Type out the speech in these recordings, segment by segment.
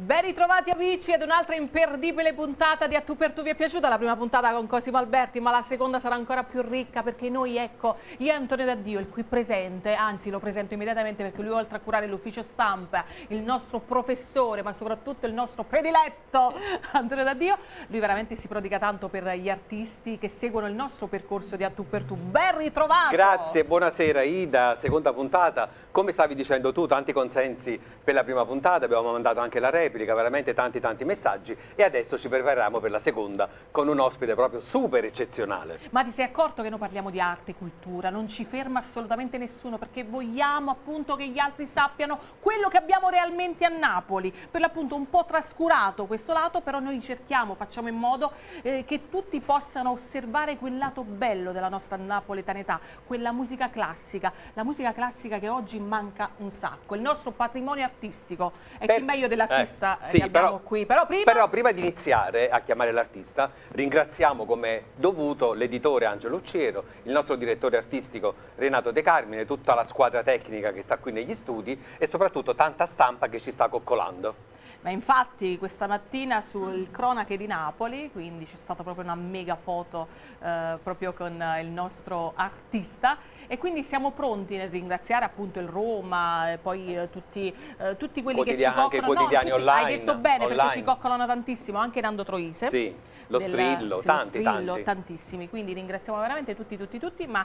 Ben ritrovati amici ad un'altra imperdibile puntata di A Tu per Tu. Vi è piaciuta la prima puntata con Cosimo Alberti, ma la seconda sarà ancora più ricca perché noi, ecco, io e Antonio D'Addio, il qui presente, anzi lo presento immediatamente perché lui oltre a curare l'ufficio stampa, il nostro professore, ma soprattutto il nostro prediletto Antonio D'Addio, lui veramente si prodiga tanto per gli artisti che seguono il nostro percorso di A Tu per Tu. Ben ritrovato! Grazie, buonasera Ida, seconda puntata. Come stavi dicendo tu, tanti consensi per la prima puntata, abbiamo mandato anche la replica, veramente tanti tanti messaggi e adesso ci prepariamo per la seconda con un ospite proprio super eccezionale. Ma ti sei accorto che noi parliamo di arte e cultura, non ci ferma assolutamente nessuno perché vogliamo appunto che gli altri sappiano quello che abbiamo realmente a Napoli. Per l'appunto un po' trascurato questo lato, però noi cerchiamo, facciamo in modo che tutti possano osservare quel lato bello della nostra napoletanità, quella musica classica, la musica classica che oggi manca un sacco, il nostro patrimonio artistico. E chi meglio dell'artista sì, che abbiamo però, qui. Però prima... però prima di iniziare a chiamare l'artista, ringraziamo come dovuto l'editore Angelo Ucciero, il nostro direttore artistico Renato De Carmine, tutta la squadra tecnica che sta qui negli studi e soprattutto tanta stampa che ci sta coccolando. Ma infatti questa mattina sul Cronache di Napoli, quindi c'è stata proprio una mega foto proprio con il nostro artista e quindi siamo pronti nel ringraziare appunto il Roma, e poi tutti quelli che ci anche coccolano, quotidiani no, tutti, online, hai detto bene, online. Perché ci coccolano tantissimo, anche Nando Troise. Sì, lo Strillo, sì, tanti, lo Strillo, tanti. Tantissimi, quindi ringraziamo veramente tutti, tutti, tutti, ma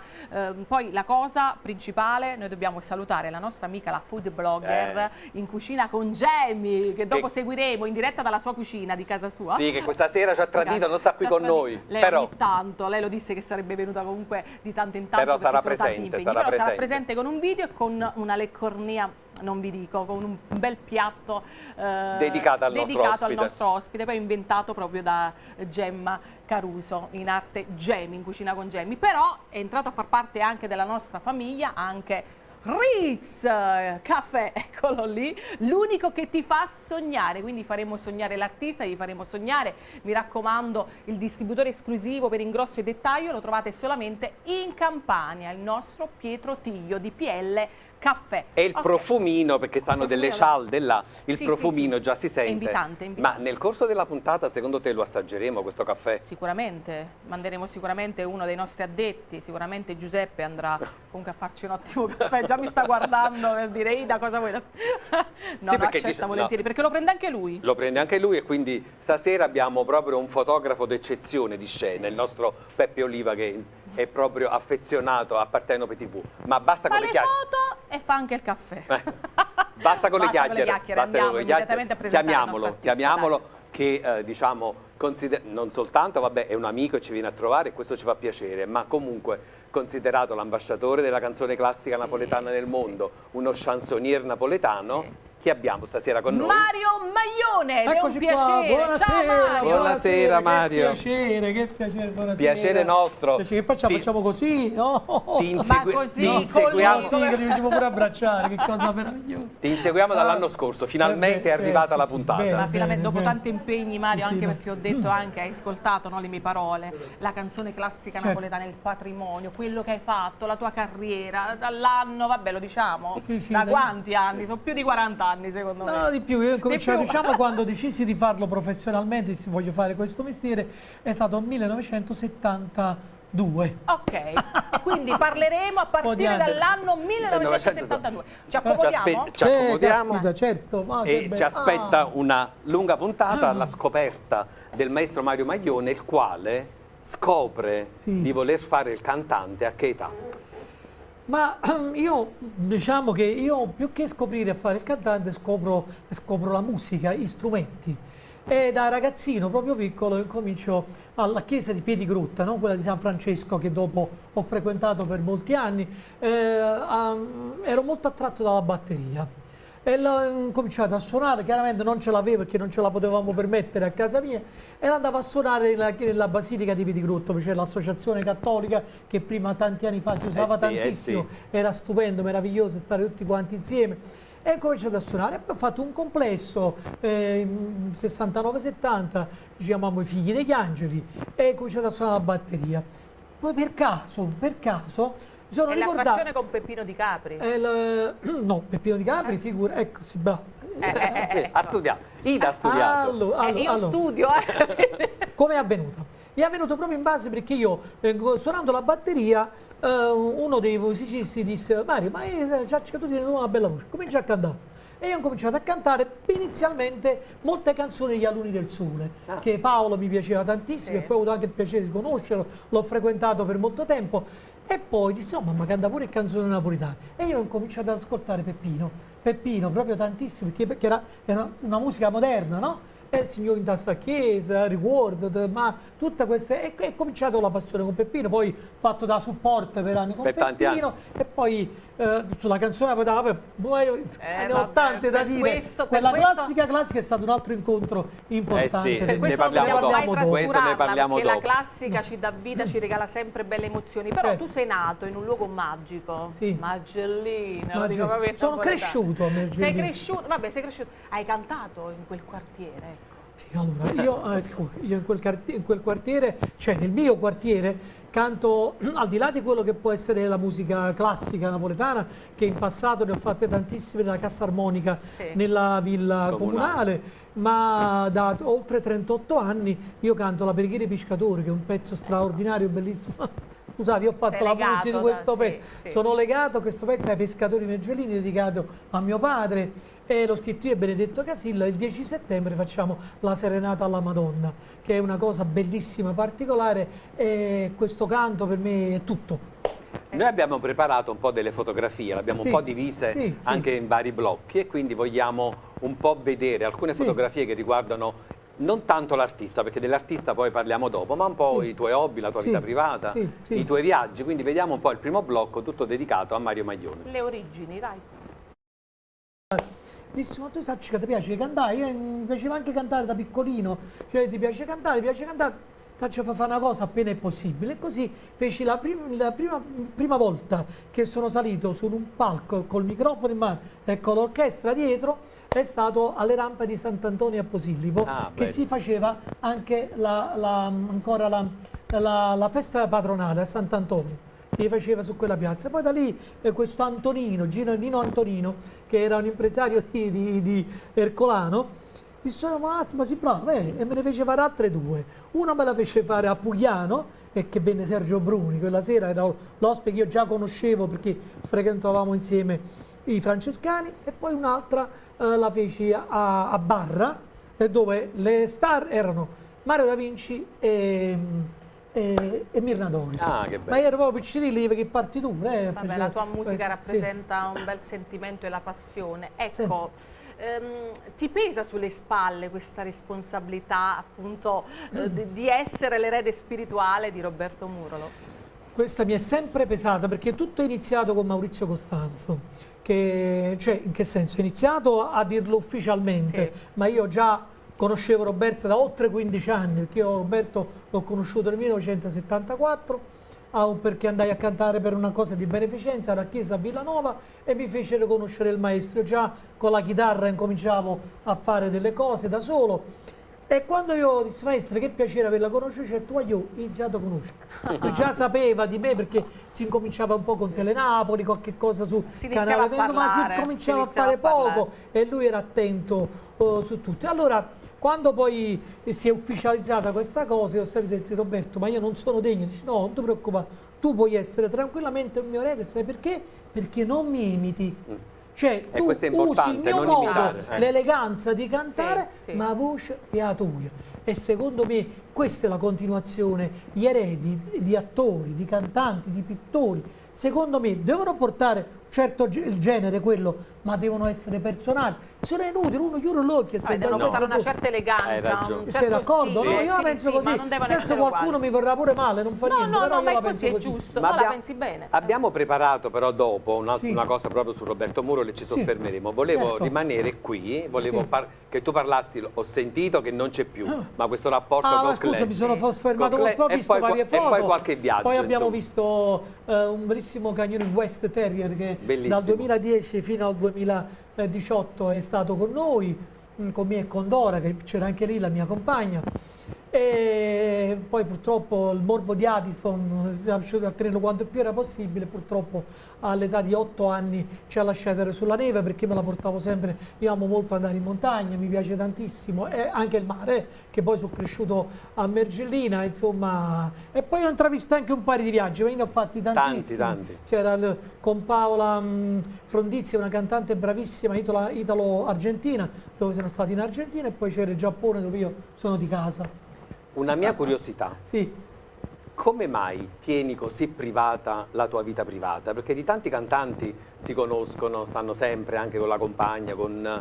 poi la cosa principale, noi dobbiamo salutare la nostra amica, la food blogger in cucina con Gemi, che dopo seguiremo in diretta dalla sua cucina di casa sua. Sì, che questa sera ci ha tradito, non sta qui con noi. Lei però ogni tanto, lei lo disse che sarebbe venuta comunque di tanto in tanto, però sarà perché sono tanti presente, impegni, sarà però presente. Sarà presente con un video e con una leccornia, non vi dico, con un bel piatto dedicato al nostro dedicato ospite. al nostro ospite, poi inventato proprio da Gemma Caruso, in arte Gemi, in cucina con Gemi. Però è entrato a far parte anche della nostra famiglia, anche Ritz Caffè, eccolo lì, l'unico che ti fa sognare, quindi faremo sognare l'artista, gli faremo sognare, mi raccomando, il distributore esclusivo per ingrosso e dettaglio lo trovate solamente in Campania, il nostro Pietro Tiglio di PL Caffè. E il Ok. profumino, perché stanno delle Profumino. cialde là, il Sì, profumino sì, sì. già si sente. È invitante, è invitante. Ma nel corso della puntata, secondo te lo assaggeremo questo caffè? Sicuramente, manderemo sicuramente uno dei nostri addetti, sicuramente Giuseppe andrà comunque a farci un ottimo caffè, già mi sta guardando per dire Ida cosa vuoi da... No, Sì, no, perché accetta dice- volentieri, no. perché lo prende anche lui. Lo prende anche lui e quindi stasera abbiamo proprio un fotografo d'eccezione di scena, il nostro Peppe Oliva che è proprio affezionato a Partenope TV. Ma basta Fa con le le chiacchiere. foto e fa anche il caffè. Basta con le Basta chiacchiere, con le chiacchiere, basta andiamo con le chiacchiere. immediatamente a presentare il Chiamiamolo, nostro artista, chiamiamolo dai. che diciamo non soltanto, vabbè, è un amico e ci viene a trovare e questo ci fa piacere, ma comunque considerato l'ambasciatore della canzone classica Sì, napoletana nel sì. mondo, uno chansonnier napoletano, Sì. chi abbiamo stasera con noi? Mario Maglione, ed è un Eccoci qua, piacere. buonasera, Ciao Mario. Buonasera, Mario. Che piacere, che piacere, buonasera. Piacere nostro. Piacere, che facciamo? Ti- Facciamo così? No. Ti Ma così, ti con inseguiamo, Sì, che ci riusciamo pure a abbracciare, che cosa meravigliosa. ti inseguiamo dall'anno scorso, finalmente è arrivata sì, la sì, puntata. bene, Ma finalmente bene, dopo bene. tanti impegni Mario, Sì, anche sì, perché ho detto anche, hai ascoltato, no, le mie parole, la canzone classica Certo. napoletana, il patrimonio, quello che hai fatto, la tua carriera, dall'anno, vabbè lo diciamo, Sì, sì, da dai. quanti anni? Sono più di 40 anni secondo me. No, di più, io ho cominciato, più. diciamo, quando decisi di farlo professionalmente, se voglio fare questo mestiere, è stato nel 1972. Ok, e quindi parleremo a Po' di partire anni. dall'anno 1972. Ci accomodiamo? Ci accomodiamo. Caspita, certo, ma che E bello. ci aspetta Ah. una lunga puntata alla scoperta del maestro Mario Maglione, il quale scopre Sì. di voler fare il cantante a che età? Ma io, diciamo che io più che scoprire a fare il cantante scopro la musica, gli strumenti. E da ragazzino proprio piccolo incomincio alla chiesa di Piedigrotta, no? Quella di San Francesco che dopo ho frequentato per molti anni, ero molto attratto dalla batteria. E l'ho cominciato a suonare, chiaramente non ce l'avevo perché non ce la potevamo permettere a casa mia, e andavo a suonare nella Basilica di Piedigrotta, dove c'è l'associazione cattolica che prima tanti anni fa si usava sì, eh tantissimo, sì. era stupendo, meraviglioso stare tutti quanti insieme. E ho cominciato a suonare, poi ho fatto un complesso, 69-70, ci chiamavamo i Figli degli Angeli, e ho cominciato a suonare la batteria. Poi per caso, mi sono È ricordato... l'attrazione con Peppino Di Capri. No, Peppino Di Capri, figura, ecco, sì, bravo. Ha studiato. Ida ha studiato. Allora, Io allora. studio, eh. Come è avvenuta? È avvenuto proprio in base perché io, suonando la batteria, uno dei musicisti disse: Mario, ma già che tu tieni una bella voce, comincia a cantare. E io ho cominciato a cantare inizialmente molte canzoni degli Alunni del Sole, che Paolo mi piaceva tantissimo e poi ho avuto anche il piacere di conoscerlo, l'ho frequentato per molto tempo. E poi disse: Oh, mamma, canta pure canzoni napoletane. E io ho incominciato ad ascoltare Peppino, Peppino proprio tantissimo, perché era una musica moderna, no? E il Signore in tasta chiesa, riguardo, ma tutte queste. E è cominciato la passione con Peppino, poi fatto da supporto per anni con Per tanti anni. Peppino, e poi sulla canzone vabbè, poi, ne ho Vabbè, tante da per dire. questo- per Quella questo- classica classica è stato un altro incontro importante. Eh sì, per Per ne me. questo non parliamo dobbiamo mai dopo. Questo ne trascurarla, parliamo perché la dopo. classica ci dà vita, ci regala sempre belle emozioni. Però Certo. tu sei nato in un luogo magico, Sì. Mergellina, lo Maggi- dico proprio in Sono napoletano. cresciuto a Mergellina. Sei cresciuto, vabbè, sei cresciuto. Hai cantato in quel quartiere, ecco. Sì, allora, io in quel quartiere, cioè nel mio quartiere, canto al di là di quello che può essere la musica classica napoletana, che in passato ne ho fatte tantissime nella Cassa Armonica, nella villa Comunale. comunale, ma da oltre 38 anni io canto la Preghiera dei Pescatori, che è un pezzo straordinario, bellissimo. Scusate, io ho fatto Sei la legato musica di da- questo sì, pezzo. sì. Sono legato a questo pezzo ai pescatori mergellini, dedicato a mio padre. E l'ho scritto io e Benedetto Casilla. Il 10 settembre facciamo la serenata alla Madonna, che è una cosa bellissima, particolare, e questo canto per me è tutto. Noi abbiamo preparato un po' delle fotografie, le abbiamo un po' divise anche in vari blocchi e quindi vogliamo un po' vedere alcune fotografie che riguardano non tanto l'artista, perché dell'artista poi parliamo dopo, ma un po' i tuoi hobby, la tua vita privata, i tuoi viaggi. Quindi vediamo un po' il primo blocco tutto dedicato a Mario Maglione. Le origini, dai. Disse: ma tu sai che ti piace cantare? Io, mi piaceva anche cantare da piccolino, cioè ti piace cantare, ti piace cantare, faccio fare una cosa appena è possibile. E così feci la prima volta che sono salito su un palco col microfono in mano e con l'orchestra dietro, è stato alle rampe di Sant'Antonio a Posillipo, che si faceva anche ancora la festa patronale a Sant'Antonio. Si faceva su quella piazza. Poi da lì questo Antonino, Gino, Nino Antonino, che era un impresario di Ercolano, disse: oh, ma si bravo, e me ne fece fare altre due. Una me la fece fare a Pugliano, e che venne Sergio Bruni, quella sera era l'ospite che io già conoscevo perché frequentavamo insieme i francescani, e poi un'altra la feci a Barra, dove le star erano Mario Da Vinci e Mirna Doris. Ah, che bello. Ma io ero proprio piccinino, che partitura Vabbè, faceva la tua musica rappresenta sì. un bel sentimento e la passione. Ecco, ti pesa sulle spalle questa responsabilità, appunto, di essere l'erede spirituale di Roberto Murolo? Questa mi è sempre pesata, perché tutto è iniziato con Maurizio Costanzo, che, cioè, in che senso? È iniziato a dirlo ufficialmente, ma io già conoscevo Roberto da oltre 15 anni, perché io Roberto l'ho conosciuto nel 1974, perché andai a cantare per una cosa di beneficenza alla chiesa a Villanova e mi fecero conoscere il maestro. Io già con la chitarra incominciavo a fare delle cose da solo. E quando io dissi: maestro, che piacere averla conosciuta, cioè, tu io già ti conosco. Lui già sapeva di me, perché si incominciava un po' con Telenapoli, qualche cosa su Si iniziava Canale a 21, ma si parlare, cominciava si a iniziava fare a parlare. poco e lui era attento su tutto. Allora, quando poi si è ufficializzata questa cosa, io ho sempre detto: Roberto, ma io non sono degno. Dice: no, non ti preoccupare, tu puoi essere tranquillamente un mio erede, sai perché? Perché non mi imiti. Cioè, E tu questo è usi il importante, mio non modo, imitare. l'eleganza di cantare, ma la voce è la tua. E secondo me questa è la continuazione. Gli eredi di attori, di cantanti, di pittori, secondo me devono portare certo il genere quello, ma devono essere personali. Se non è inutile, uno chiude l'occhio e Vabbè, si devono dà portare una tutto. certa eleganza, Hai ragione. un Sei certo d'accordo? stile. No, io la Sì, penso sì, così. ma non devono Senza essere qualcuno uguali. mi vorrà pure male, non fa No, niente, no, però no, io ma la è così, penso è così. giusto. Ma No, la pensi bene. Abbiamo preparato però dopo una cosa proprio su Roberto Murolo e ci soffermeremo. Volevo rimanere qui, volevo che tu parlassi, ho sentito che non c'è più, ma questo rapporto Ah, con ma scusa, Clesi. mi sono fermato Con un po', ho Cle- e visto poi varie e poi foto. qualche viaggio, Poi abbiamo insomma. visto un bellissimo cagnone West Terrier che Bellissimo. dal 2010 fino al 2018 è stato con noi, con me e con Dora, che c'era anche lì la mia compagna. E poi purtroppo il morbo di Addison è riuscito a tenerlo quanto più era possibile, purtroppo all'età di 8 anni ci ha lasciato sulla neve perché me la portavo sempre, io amo molto andare in montagna, mi piace tantissimo, e anche il mare, che poi sono cresciuto a Mergellina, insomma, e poi ho intravisto anche un paio di viaggi, ma io ne ho fatti tantissimi. Tanti, tanti. C'era con Paola Frondizi, una cantante bravissima italo-argentina, dove sono stati in Argentina, e poi c'era il Giappone dove io sono di casa. Una mia curiosità. Sì. Come mai tieni così privata la tua vita privata? Perché di tanti cantanti si conoscono, stanno sempre anche con la compagna, con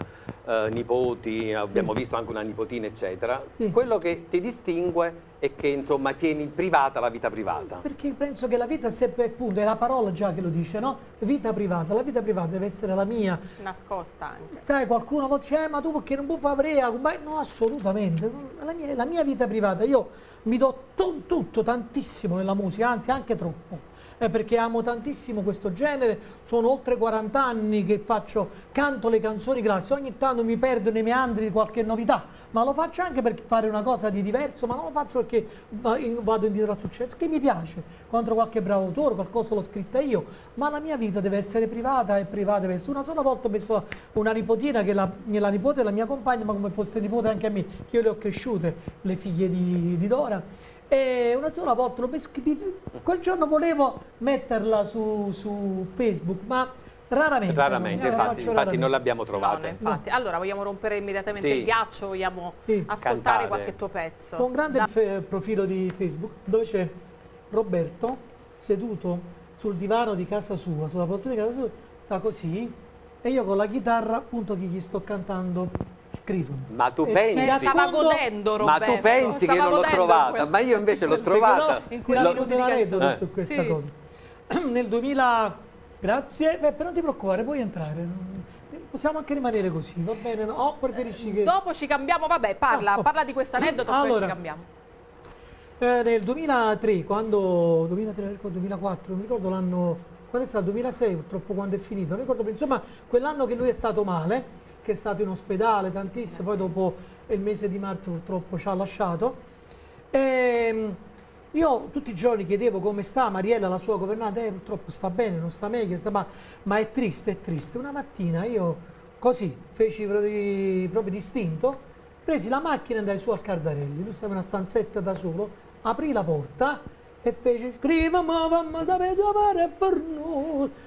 nipoti, abbiamo visto anche una nipotina, eccetera. Sì. Quello che ti distingue è che, insomma, tieni privata la vita privata. Perché penso che la vita è sempre, appunto, è la parola già che lo dice, no? Vita privata, la vita privata deve essere la mia. Nascosta anche. Sai, qualcuno dice, ma tu perché non puoi fare brea? Ma no, assolutamente, la mia vita privata, io mi do tutto, tantissimo nella musica, anzi anche troppo. Perché amo tantissimo questo genere, sono oltre 40 anni che canto le canzoni classiche, ogni tanto mi perdo nei meandri di qualche novità, ma lo faccio anche per fare una cosa di diverso, ma non lo faccio perché vado indietro al successo, che mi piace, contro qualche bravo autore, qualcosa l'ho scritta io, ma la mia vita deve essere privata e privata deve essere. Una sola volta ho messo una nipotina, che è la nipote della mia compagna, ma come fosse nipote anche a me, che io le ho cresciute, le figlie di Dora. E una sola volta l'ho messo, quel giorno volevo metterla su Facebook, ma raramente. Raramente, infatti raramente. Non l'abbiamo trovata. No, infatti. No. Allora vogliamo rompere immediatamente sì. il ghiaccio, vogliamo sì. ascoltare Cantare. qualche tuo pezzo. Con un grande profilo di Facebook dove c'è Roberto seduto sul divano di casa sua, sulla poltrona di casa sua, sta così, e io con la chitarra appunto che gli sto cantando. Scrivono. Ma tu pensi, stava godendo, Roberto. Ma tu pensi che io non l'ho trovata, ma io invece l'ho trovata. No, in quel su questa sì. cosa. Nel 2000, grazie, beh, però non ti preoccupare, puoi entrare. Possiamo anche rimanere così, va bene? No? O preferisci che... Dopo ci cambiamo, vabbè, parla, oh. parla di questo aneddoto, allora, poi ci cambiamo. Nel 2003, quando 2003, 2004, non mi ricordo l'anno, quando è stato? 2006 purtroppo, quando è finito, non ricordo, insomma, quell'anno che lui è stato male, che è stato in ospedale tantissimo, poi dopo il mese di marzo purtroppo ci ha lasciato. E io tutti i giorni chiedevo come sta Mariella, la sua governante, purtroppo sta bene, non sta meglio, sta, ma è triste, è triste. Una mattina io così feci proprio distinto, presi la macchina e andai su al Cardarelli, lui stava in una stanzetta da solo, aprì la porta e fece scriva ma mamma sapere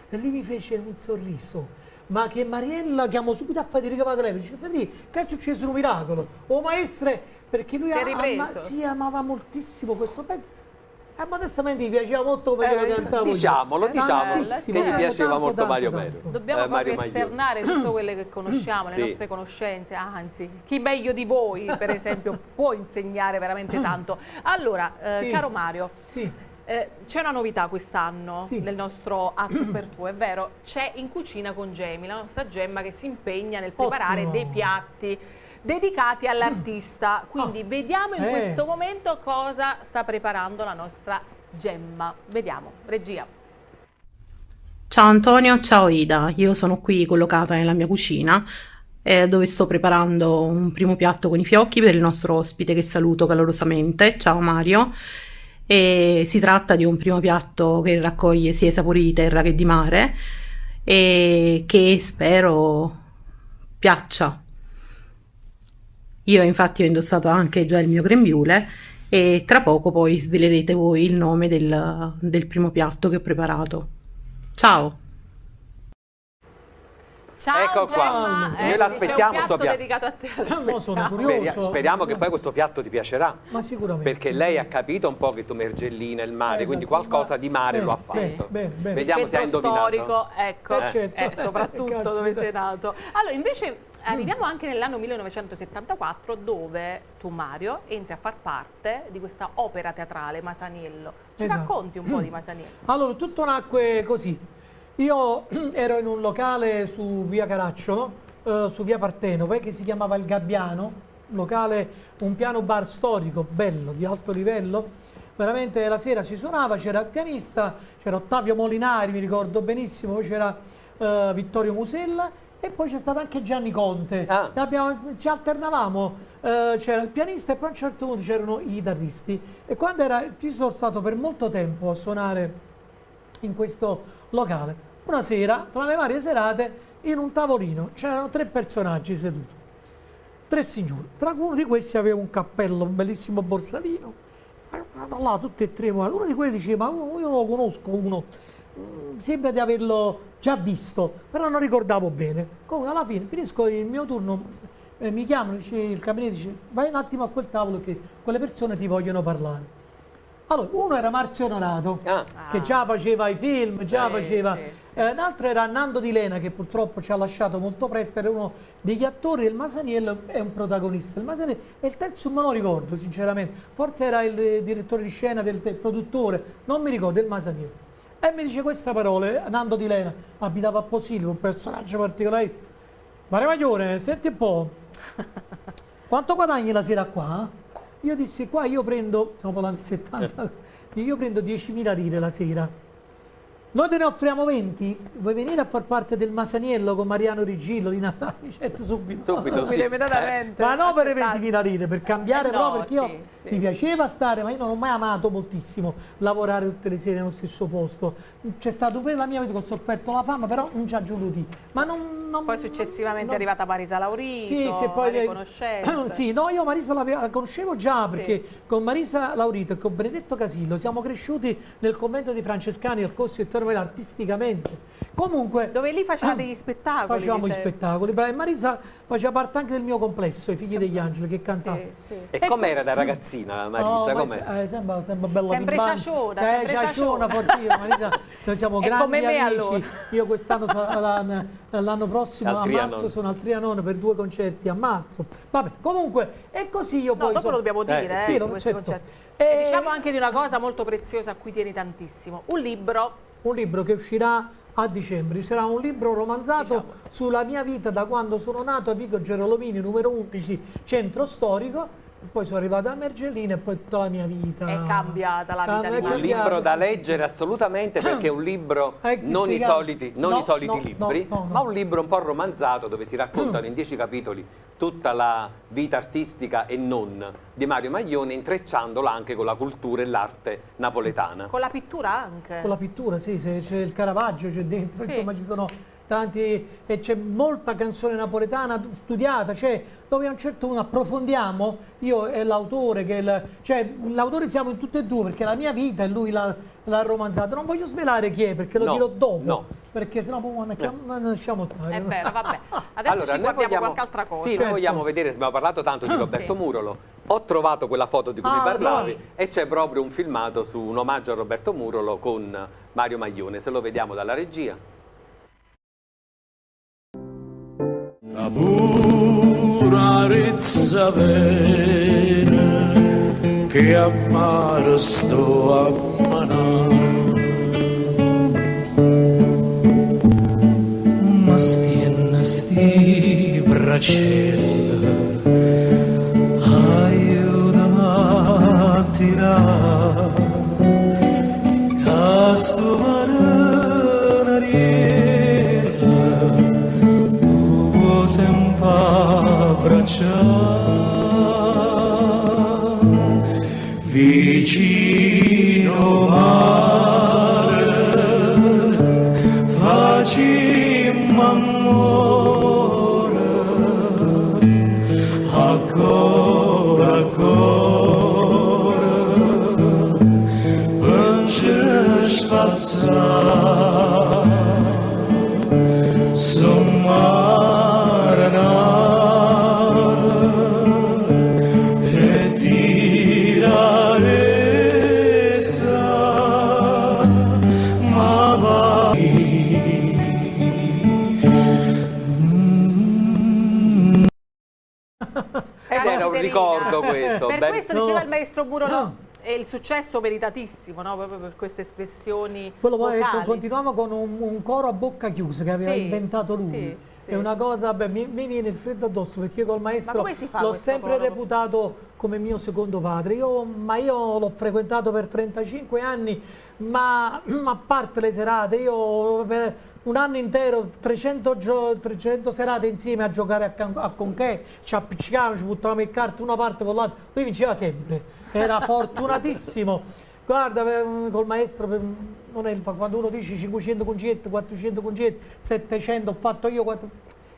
e lui mi fece un sorriso. Ma che Mariella chiamò subito a Federica Vaglevi, dice Federica, che è successo un miracolo? O maestre, perché lui amava moltissimo questo pezzo e modestamente gli piaceva molto come lo cantavo. Diciamolo, diciamo che gli piaceva tanto, molto tanto, Mario tanto. Meru. Dobbiamo proprio Mario esternare tutto quello che conosciamo, le sì. nostre conoscenze, anzi, chi meglio di voi, per esempio, può insegnare veramente tanto. Allora, sì. caro Mario, sì. C'è una novità quest'anno sì. nel nostro Atto per Tu, è vero? C'è In Cucina con Gemmy, la nostra Gemma che si impegna nel preparare Ottimo. dei piatti dedicati all'artista. Quindi vediamo in questo momento cosa sta preparando la nostra Gemma. Vediamo, regia. Ciao Antonio, ciao Ida, io sono qui collocata nella mia cucina dove sto preparando un primo piatto con i fiocchi per il nostro ospite che saluto calorosamente. Ciao Mario. E si tratta di un primo piatto che raccoglie sia i sapori di terra che di mare e che spero piaccia. Io infatti ho indossato anche già il mio grembiule e tra poco poi svelerete voi il nome del primo piatto che ho preparato. Ciao! Ciao, ecco qua, Gemma. noi l'aspettiamo sì, c'è un sto piatto piatto dedicato a te. No, sono curioso. Speriamo che poi questo piatto ti piacerà. Ma sicuramente. Perché lei ha capito un po' che tu Mergellina, il mare, quindi qualcosa di mare lo ha fatto. Bene, bene. Vediamo se ha indovinato. storico, ecco, certo. soprattutto dove sei nato. Allora, invece arriviamo anche nell'anno 1974 dove tu, Mario, entri a far parte di questa opera teatrale Masaniello. Ci esatto. racconti un po' di Masaniello? Allora, tutto nacque così. Io ero in un locale su via Caracciolo, su via Partenope, che si chiamava Il Gabbiano, un locale, un piano bar storico, bello, di alto livello. Veramente la sera si suonava, c'era il pianista, c'era Ottavio Molinari, mi ricordo benissimo, poi c'era Vittorio Musella. E poi c'è stato anche Gianni Conte. Ah. Ci alternavamo, c'era il pianista e poi a un certo punto c'erano i chitarristi. E quando era, io sono stato per molto tempo a suonare in questo locale. Una sera, tra le varie serate, in un tavolino c'erano tre personaggi seduti, tre signori. Tra uno di questi aveva un cappello, un bellissimo borsalino. Vado là tutti e tre, guarda. Uno di quelli diceva, ma io non lo conosco uno, sembra di averlo già visto, però non ricordavo bene. Comunque alla fine finisco il mio turno, mi chiamano, dice, il cameriere dice, vai un attimo a quel tavolo che quelle persone ti vogliono parlare. Allora, uno era Marzio Onorato, Ah. che già faceva i film, già Sì, faceva... sì, sì. Un altro era Nando Di Lena, che purtroppo ci ha lasciato molto presto, era uno degli attori del Masaniello, è un protagonista del Masaniello. E il terzo non me lo ricordo, sinceramente, forse era il direttore di scena del produttore, non mi ricordo, del Masaniello. E mi dice queste parole, Nando Di Lena, abitava a Posillipo, un personaggio particolare. Mario Maglione, senti un po', quanto guadagni la sera qua? Io dissi, qua io prendo, stiamo parlando del 70, io prendo 10.000 lire la sera. Noi te ne offriamo 20, vuoi venire a far parte del Masaniello con Mariano Rigillo di Nasari? Certo, subito. Subito, Subito, sì. immediatamente. Ma no per Accettassi. 20.000 lire, per cambiare Eh no, proprio, perché io sì, sì. mi piaceva stare, ma io non ho mai amato moltissimo lavorare tutte le sere nello stesso posto. C'è stato per la mia vita che ho sofferto la fama, però non ci ha voluti. Ma non, non- Poi successivamente non- è arrivata Marisa Laurito, Sì, sì, poi le conoscenze. Sì, no, io Marisa la conoscevo già Sì. perché con Marisa Laurito e con Benedetto Casillo siamo cresciuti nel convento dei Francescani al Corso di Torre artisticamente. Comunque Dove lì facevate gli spettacoli. facevamo mi gli sembra. spettacoli. Beh, Marisa faceva parte anche del mio complesso, i figli degli angeli che cantava. Sì, sì. E com'era da ragazzina Marisa? No, ma Com'era? sembra, sembra bella Sempre bimbante. ciaciona, sempre ciaciona, ciaciona. fortissima, Marisa, noi siamo È grandi come me, amici. allora. Io quest'anno, l'anno prossimo Al a Trianon. marzo sono al Trianon per 2 concerti a marzo. Vabbè, comunque è così io No, poi dopo sono- lo dobbiamo dire, sì, di lo- questi certo. concerti. E diciamo anche di una cosa molto preziosa a cui tieni tantissimo, un libro. Un libro che uscirà a dicembre, sarà un libro romanzato Diciamo. sulla mia vita da quando sono nato a Vico Gerolomini numero 11, centro storico, poi sono arrivato a Mergellina e poi tutta la mia vita. È cambiata la vita Ah, di è Un Mario. cambiata, libro da sì, sì, sì. leggere assolutamente perché è un libro Ti non i spiegavo. soliti, non No, i soliti no, libri, no, no, no. ma un libro un po' romanzato dove si raccontano in 10 capitoli tutta la vita artistica e non di Mario Maglione, intrecciandola anche con la cultura e l'arte napoletana. Con la pittura anche. Con la pittura, sì, se c'è il Caravaggio c'è dentro, Sì. insomma ci sono tanti e c'è molta canzone napoletana studiata, cioè dove a un certo punto approfondiamo, io e l'autore, che il, cioè l'autore siamo in tutte e due perché la mia vita e lui l'ha romanzata, non voglio svelare chi è perché lo No, dirò dopo, no. perché sennò poi lasciamo stare. È vero, vabbè. Adesso Allora, ci noi guardiamo vogliamo- qualche altra cosa. Sì, noi Certo. vogliamo vedere, abbiamo parlato tanto di Roberto Sì. Murolo. Ho trovato quella foto di cui mi Ah, parlavi sì. e c'è proprio un filmato su un omaggio a Roberto Murolo con Mario Maglione. Se lo vediamo dalla regia. La pura rezza bene che a mare sto a manà. Ma stienne sti braccelle, aiutami a tirare, a sto marinariello, tu vuoi sempre abbracciare vicino mare, facimmo amore, ancora, ancora, non ci spassare, su marenare e tirarezza, ma va. Ed era un Caterina. ricordo questo. Per ben- questo No. diceva il maestro Murolo, No. e il successo meritatissimo, no? Proprio per queste espressioni Quello poi, ecco, vocali. continuiamo con un coro a bocca chiusa che aveva Sì, inventato lui. sì, sì. È una cosa, beh, mi viene il freddo addosso perché io col maestro come si fa l'ho questo sempre coro? reputato come mio secondo padre. Ma io l'ho frequentato per 35 anni, ma a parte le serate, io per, un anno intero, 300, 300 serate insieme a giocare a, can- a conchè, ci appiccicavamo, ci buttavamo le carte una parte con l'altra, lui vinceva sempre, era fortunatissimo. Guarda, eh, col maestro, non è il, quando uno dice 500 concerti, 400 concerti, 700, ho fatto io, quattro-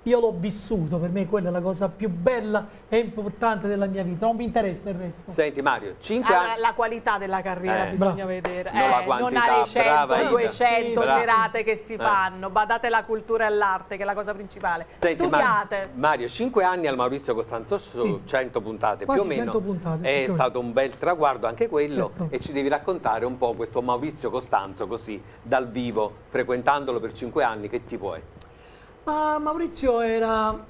io l'ho vissuto, per me quella è la cosa più bella e importante della mia vita, non mi interessa il resto. Senti Mario, 5 Allora, anni... la qualità della carriera Eh. bisogna Bravo. vedere, Non la Eh, non quantità, alle 100, brava Ida. 200 Sì, brava. serate che si Eh. fanno, badate la cultura e l'arte che è la cosa principale. Senti, Mar- Studiate. Mario, 5 anni al Maurizio Costanzo Show, Sì. 100 puntate Quasi più o meno. 100 puntate, sì, È più o meno. stato un bel traguardo anche quello Certo. e ci devi raccontare un po' questo Maurizio Costanzo così dal vivo, frequentandolo per 5 anni, che tipo è? Ma Maurizio era,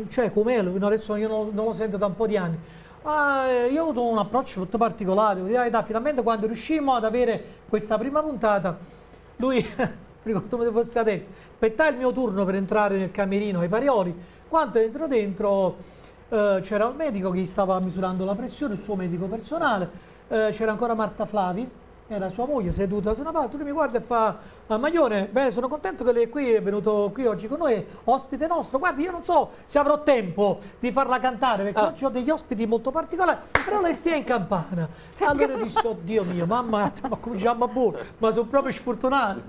cioè com'è, lui, no, adesso io non, non lo sento da un po' di anni, ma eh, io ho avuto un approccio molto particolare, devo dire la verità, finalmente quando riuscimmo ad avere questa prima puntata, lui, ricordo come fosse adesso, aspettai il mio turno per entrare nel camerino ai Parioli, quando entro dentro eh, c'era il medico che gli stava misurando la pressione, il suo medico personale, eh, c'era ancora Marta Flavi, era sua moglie seduta su una parte, lui mi guarda e fa "Ma Maglione, beh, sono contento che lei è qui, è venuto qui oggi con noi, ospite nostro, guardi io non so se avrò tempo di farla cantare perché Ah. oggi ho degli ospiti molto particolari, però lei stia in campana. Allora io dissi, oddio mio, mamma, ma cominciamo a buono, ma sono proprio sfortunato,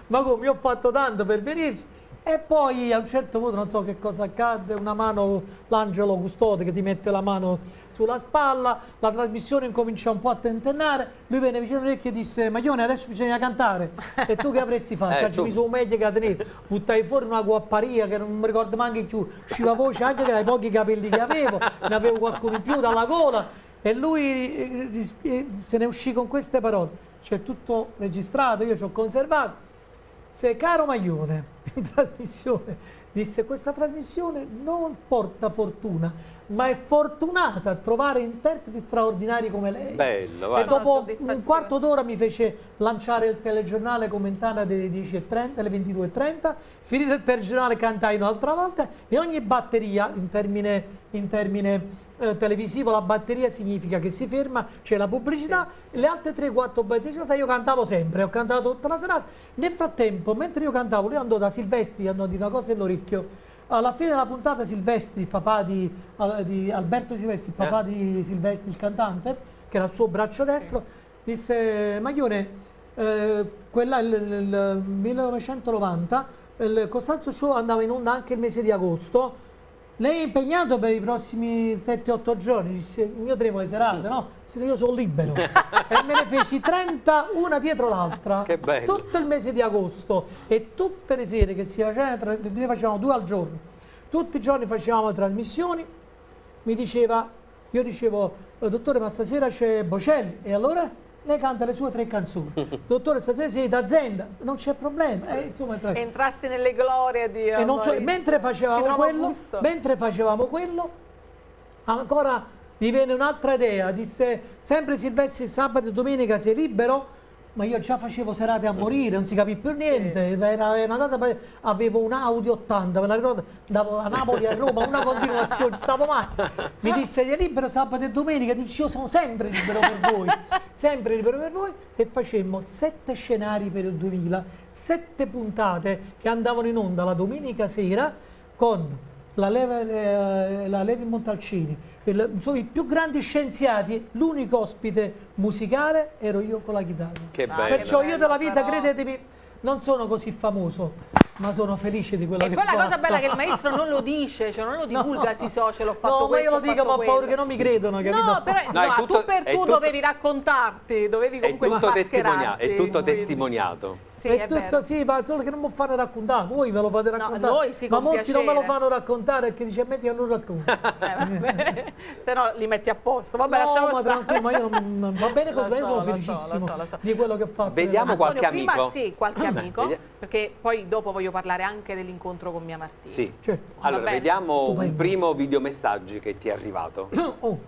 ma come, io ho fatto tanto per venirci. E poi a un certo punto non so che cosa accadde, una mano, l'angelo custode che ti mette la mano sulla spalla, la trasmissione incomincia un po' a tentennare, lui venne vicino all'orecchio e disse Maglione adesso bisogna cantare e tu che avresti fatto? Eh, Ci su. mi sono meglio che a tenere, buttai fuori una guapparia che non mi ricordo neanche più, usciva voce anche dai pochi capelli che avevo, ne avevo qualcuno in più dalla gola e lui eh, eh, se ne uscì con queste parole, c'è tutto registrato, io ci ho conservato. Se caro Maglione, in trasmissione, disse questa trasmissione non porta fortuna, ma è fortunata a trovare interpreti straordinari come lei. Bello, E guarda. dopo Una un soddisfazione. quarto d'ora mi fece lanciare il telegiornale commentata alle 10.30, alle 22.30, finito il telegiornale cantai un'altra volta e ogni batteria, in termine, in termine eh, televisivo, la batteria significa che si ferma, c'è la pubblicità, le altre 3-4 batterie io cantavo sempre, ho cantato tutta la serata. Nel frattempo, mentre io cantavo, lui andò da Silvestri, andò a dire una cosa nell'orecchio. Alla fine della puntata Silvestri, il papà di, di Alberto Silvestri, il papà Eh. di Silvestri, il cantante, che era il suo braccio destro, disse Maglione, eh, quella, il, il- il 1990, il Costanzo Show andava in onda anche il mese di agosto, lei è impegnato per i prossimi 7-8 giorni? Disse, io tremo le serate, no? Disse, io sono libero. e me ne feci 30 una dietro l'altra. Che bello. Tutto il mese di agosto e tutte le sere che si facevano, ne facevamo due al giorno. Tutti i giorni facevamo trasmissioni. Mi diceva, io dicevo, "Eh, dottore, ma stasera c'è Bocelli. E allora? Lei canta le sue tre canzoni. dottore, stasera sei da Zenda, non c'è problema. Eh, insomma, tra- Entrasse nelle glorie di e non so, Maurizio. mentre Ci facevamo trova quello, gusto. mentre facevamo quello, ancora mi venne un'altra idea, disse sempre Silvestri sabato e domenica sei libero? Ma io già facevo serate a morire, non si capì più niente, era, era una cosa, avevo un Audi 80, me la ricordo, andavo a Napoli, a Roma, una continuazione, stavo male. Mi disse, sei libero sabato e domenica? Dici, io sono sempre libero per voi, sempre libero per voi. E facemmo sette scenari per il 2000, sette puntate che andavano in onda la domenica sera con la, Leve, eh, la Levi Montalcini, il- insomma i più grandi scienziati, l'unico ospite musicale ero io con la chitarra. Che Ma bello. Perciò io della vita, Però- credetemi, non sono così famoso, ma sono felice di quello E che poi la ho cosa fatto. bella è che il maestro non lo dice, cioè non lo divulga sui social, ho fatto No, ma questo, io lo ho dico, fatto ma ho paura quello. che non mi credono, capito? No, però No, è no, tutto- tu per è tu tutto- dovevi raccontarti, dovevi È comunque tutto, testimonia- smascherarti. è tutto quindi- testimoniato. Sì, è è tutto vero. sì, ma solo che non mi fanno raccontare, voi me lo fate raccontare. noi sì, ma con molti non me lo piacere. fanno raccontare perché dice metti che non racconto. Eh, vabbè. Se no li metti a posto. Vabbè, no, lasciamo ma stare. tranquillo, ma io non, non- va bene così, Lo io so, sono lo so, felicissimo lo so, lo so. di quello che ho fatto. Vediamo nella vita. qualche Antonio, prima amico. sì, qualche amico, Vedi- perché poi dopo voglio parlare anche dell'incontro con Mia Martini. Sì. Certo. Allora, bene. vediamo un Stupendo. primo videomessaggio che ti è arrivato. Oh,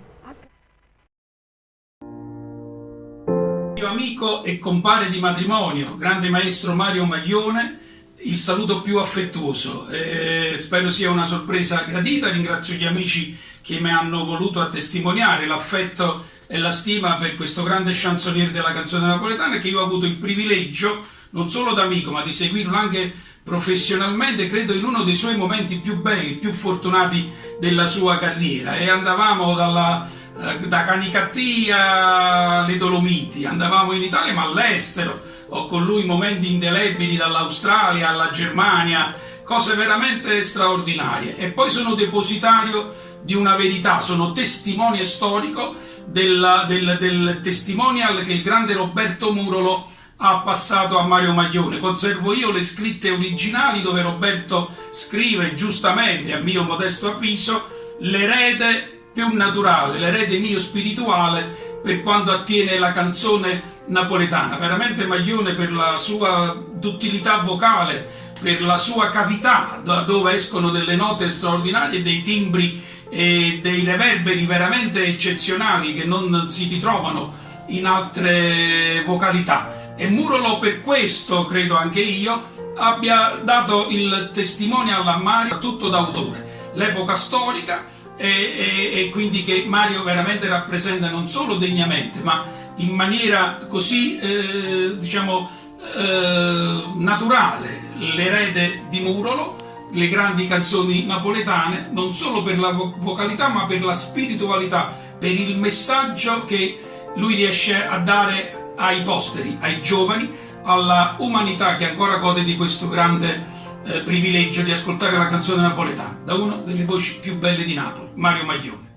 Mio amico e compare di matrimonio, grande maestro Mario Maglione, il saluto più affettuoso. Eh, spero sia una sorpresa gradita. Ringrazio gli amici che mi hanno voluto a testimoniare l'affetto e la stima per questo grande chansonnier della canzone napoletana che io ho avuto il privilegio. non solo da amico, ma di seguirlo anche professionalmente, credo in uno dei suoi momenti più belli, più fortunati della sua carriera. E andavamo dalla, eh, da Canicattì alle Dolomiti, andavamo in Italia ma all'estero, ho con lui momenti indelebili dall'Australia alla Germania, cose veramente straordinarie. E poi sono depositario di una verità, sono testimone storico della, del, del testimonial che il grande Roberto Murolo ha passato a Mario Maglione. Conservo io le scritte originali dove Roberto scrive giustamente, a mio modesto avviso, l'erede più naturale, l'erede mio spirituale per quanto attiene la canzone napoletana. Veramente Maglione per la sua duttilità vocale, per la sua cavità, da dove escono delle note straordinarie, dei timbri e dei reverberi veramente eccezionali che non si ritrovano in altre vocalità. E Murolo per questo, credo anche io, abbia dato il testimonial a Mario tutto d'autore, l'epoca storica e, e, e quindi che Mario veramente rappresenta non solo degnamente, ma in maniera così, eh, diciamo, eh, naturale l'erede di Murolo, le grandi canzoni napoletane, non solo per la vocalità, ma per la spiritualità, per il messaggio che lui riesce a dare ai posteri, ai giovani, alla umanità che ancora gode di questo grande eh, privilegio di ascoltare la canzone napoletana, da una delle voci più belle di Napoli, Mario Maglione.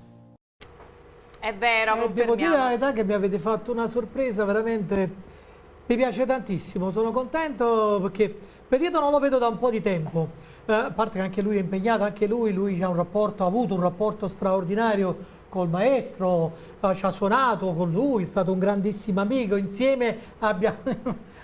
È vero, eh, devo dire la verità che mi avete fatto una sorpresa veramente mi piace tantissimo, sono contento perché Petito non lo vedo da un po' di tempo, eh, a parte che anche lui è impegnato, anche lui, lui ha un rapporto, ha avuto un rapporto straordinario col maestro, eh, ci ha suonato con lui, è stato un grandissimo amico, insieme abbiamo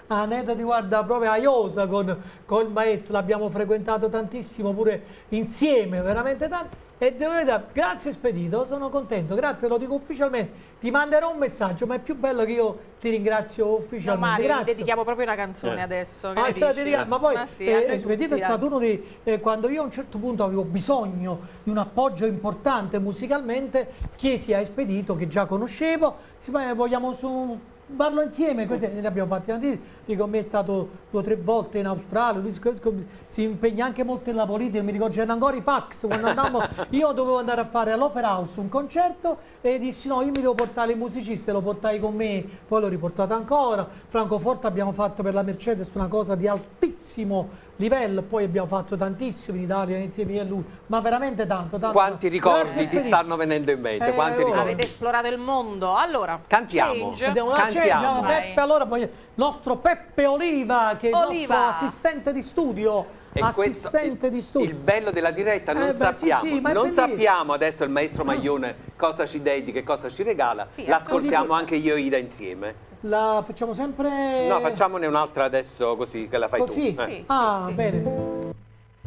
aneddoti guarda proprio a Iosa con, con il maestro, l'abbiamo frequentato tantissimo pure insieme, veramente tanto. E devo dire, grazie Spedito, sono contento, grazie, lo dico ufficialmente. Ti manderò un messaggio, ma è più bello che io ti ringrazio ufficialmente. No, Mario, grazie. dedichiamo proprio una canzone eh. adesso. Ah, ce la dedichiamo, ma poi ma sì, eh, Spedito è stato uno dei... Eh, quando io a un certo punto avevo bisogno di un appoggio importante musicalmente, chiesi a Espedito, che già conoscevo, si ma vogliamo su parlo insieme, questi ne abbiamo fatti tanti, dico, me è stato due o tre volte in Australia, lui si impegna anche molto nella politica, mi ricordo c'erano ancora i fax, quando andammo, io dovevo andare a fare all'Opera House un concerto e dissi no, io mi devo portare il musicista, lo portai con me, poi l'ho riportato ancora, Francoforte abbiamo fatto per la Mercedes una cosa di altissimo livello, poi abbiamo fatto tantissimo in Italia insieme a lui, ma veramente tanto. tanto Quanti ricordi ti stanno venendo in mente? Eh, Quanti ricordi? Avete esplorato il mondo. Allora, cantiamo. Change. Andiamo, cantiamo. Change, Peppe, allora, poi, nostro Peppe Oliva, che è il nostro assistente di studio. E assistente questo, di studio. Il bello della diretta, non eh beh, sappiamo, sì, sì, non sappiamo adesso il maestro Maglione cosa ci dedica e cosa ci regala. Sì, L'ascoltiamo anche io e Ida insieme. La facciamo sempre. No, facciamone un'altra adesso così che la fai così? tu. Eh. Sì, ah, sì, bene.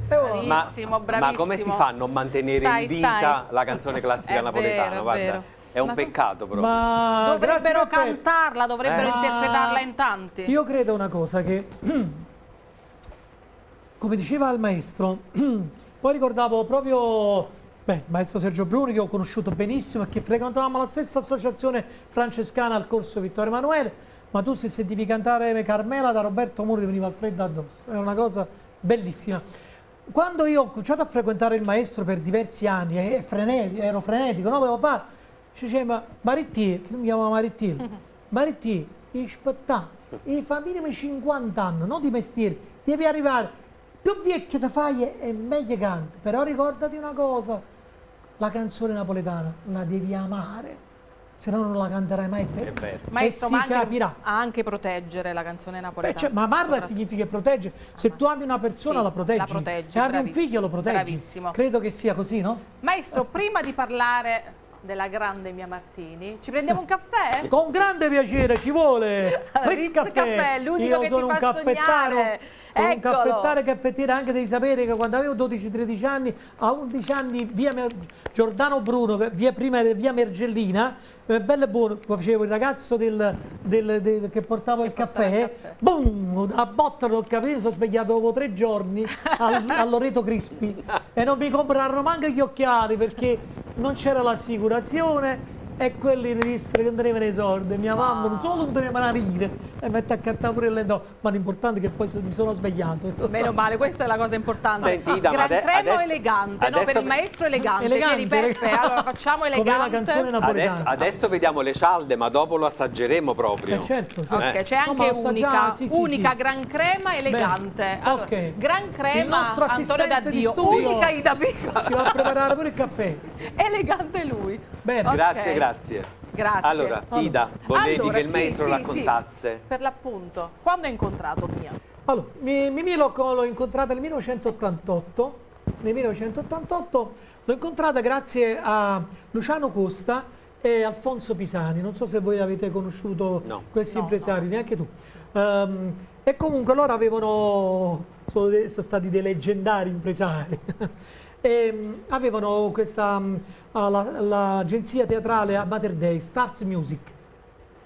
Bravissimo, ma, bravissimo. Ma come si fa a non mantenere stai, in vita stai. la canzone classica è napoletana? Vero, è Guarda, vero. è un ma peccato proprio. Ma dovrebbero grazie, Peppe. cantarla, dovrebbero Eh. interpretarla in tanti. Io credo una cosa che, come diceva il maestro, poi ricordavo proprio beh, il maestro Sergio Bruni che ho conosciuto benissimo e che frequentavamo la stessa associazione francescana al corso Vittorio Emanuele, ma tu se sentivi cantare Carmela da Roberto Muro ti veniva il freddo addosso, è una cosa bellissima. Quando io ho cominciato a frequentare il maestro per diversi anni, e frenetico, ero frenetico, no? Volevo fare, ci diceva Marittier, che mi chiamava Marittier, Marittier, aspetta, e fa minimo 50 anni, non di mestiere, devi arrivare, più vecchio ti fai e meglio canti, però ricordati una cosa, la canzone napoletana la devi amare, se no non la canterai mai bene. È vero. Maestro, e si ma anche, capirà. anche proteggere la canzone napoletana. Beh, cioè, ma amarla significa proteggere. Se tu ami una persona Sì, la proteggi. la proteggi, Se ami un bravissimo, figlio lo proteggi. bravissimo. Credo che sia così, no? Maestro, prima di parlare della grande Mia Martini, ci prendiamo un caffè? Con grande piacere ci vuole. Ritz Caffè, l'unico Io che ti sono un fa caffettaro. sognare. Sono un Eccolo. caffettaro e caffettiere, anche devi sapere che quando avevo 12-13 anni, a 11 anni via Giordano Bruno, via prima via Mergellina, bello e buono, facevo il ragazzo del, del, del, che portava Che il portava il caffè, caffè. boom, a botta l'ho capito, sono svegliato dopo tre giorni al, al Loreto Crispi e non mi comprarono manco gli occhiali perché non c'era l'assicurazione. E quelli mi dissero che non tenevano i soldi, mia mamma non solo non teneva una lira, e mette a cantare pure le no, ma l'importante è che poi mi sono svegliato. Meno male, questa è la cosa importante. Senti, Ida, ma Gran crema adesso- o elegante? No, per adesso- il maestro elegante. Elegante, Vieni Peppe, elegante. allora facciamo Com'è la elegante. canzone napoletana. Adesso, adesso vediamo le cialde, ma dopo lo assaggeremo proprio. Certo, sì. Ok, c'è No, ma anche lo sa unica, già, sì, sì, unica sì. gran crema elegante. Bene, Allora, ok. Gran Il crema nostro Antonio assistente di D'Addio, studio unica Ida Pico. Ci va a preparare pure il caffè. Elegante lui. Bene. Ok. Grazie, grazie. Grazie. Allora, Ida, volevi Allora, che il sì, maestro sì, raccontasse. Sì. Per l'appunto, quando hai incontrato Mia? Allora, Mimì l'ho incontrata nel 1988, nel 1988 l'ho incontrata grazie a Luciano Costa e Alfonso Pisani, non so se voi avete conosciuto No. questi No, impresari, neanche tu. E comunque loro avevano, sono stati dei leggendari impresari, avevano questa, l'agenzia teatrale a Mater Dei, Stars Music.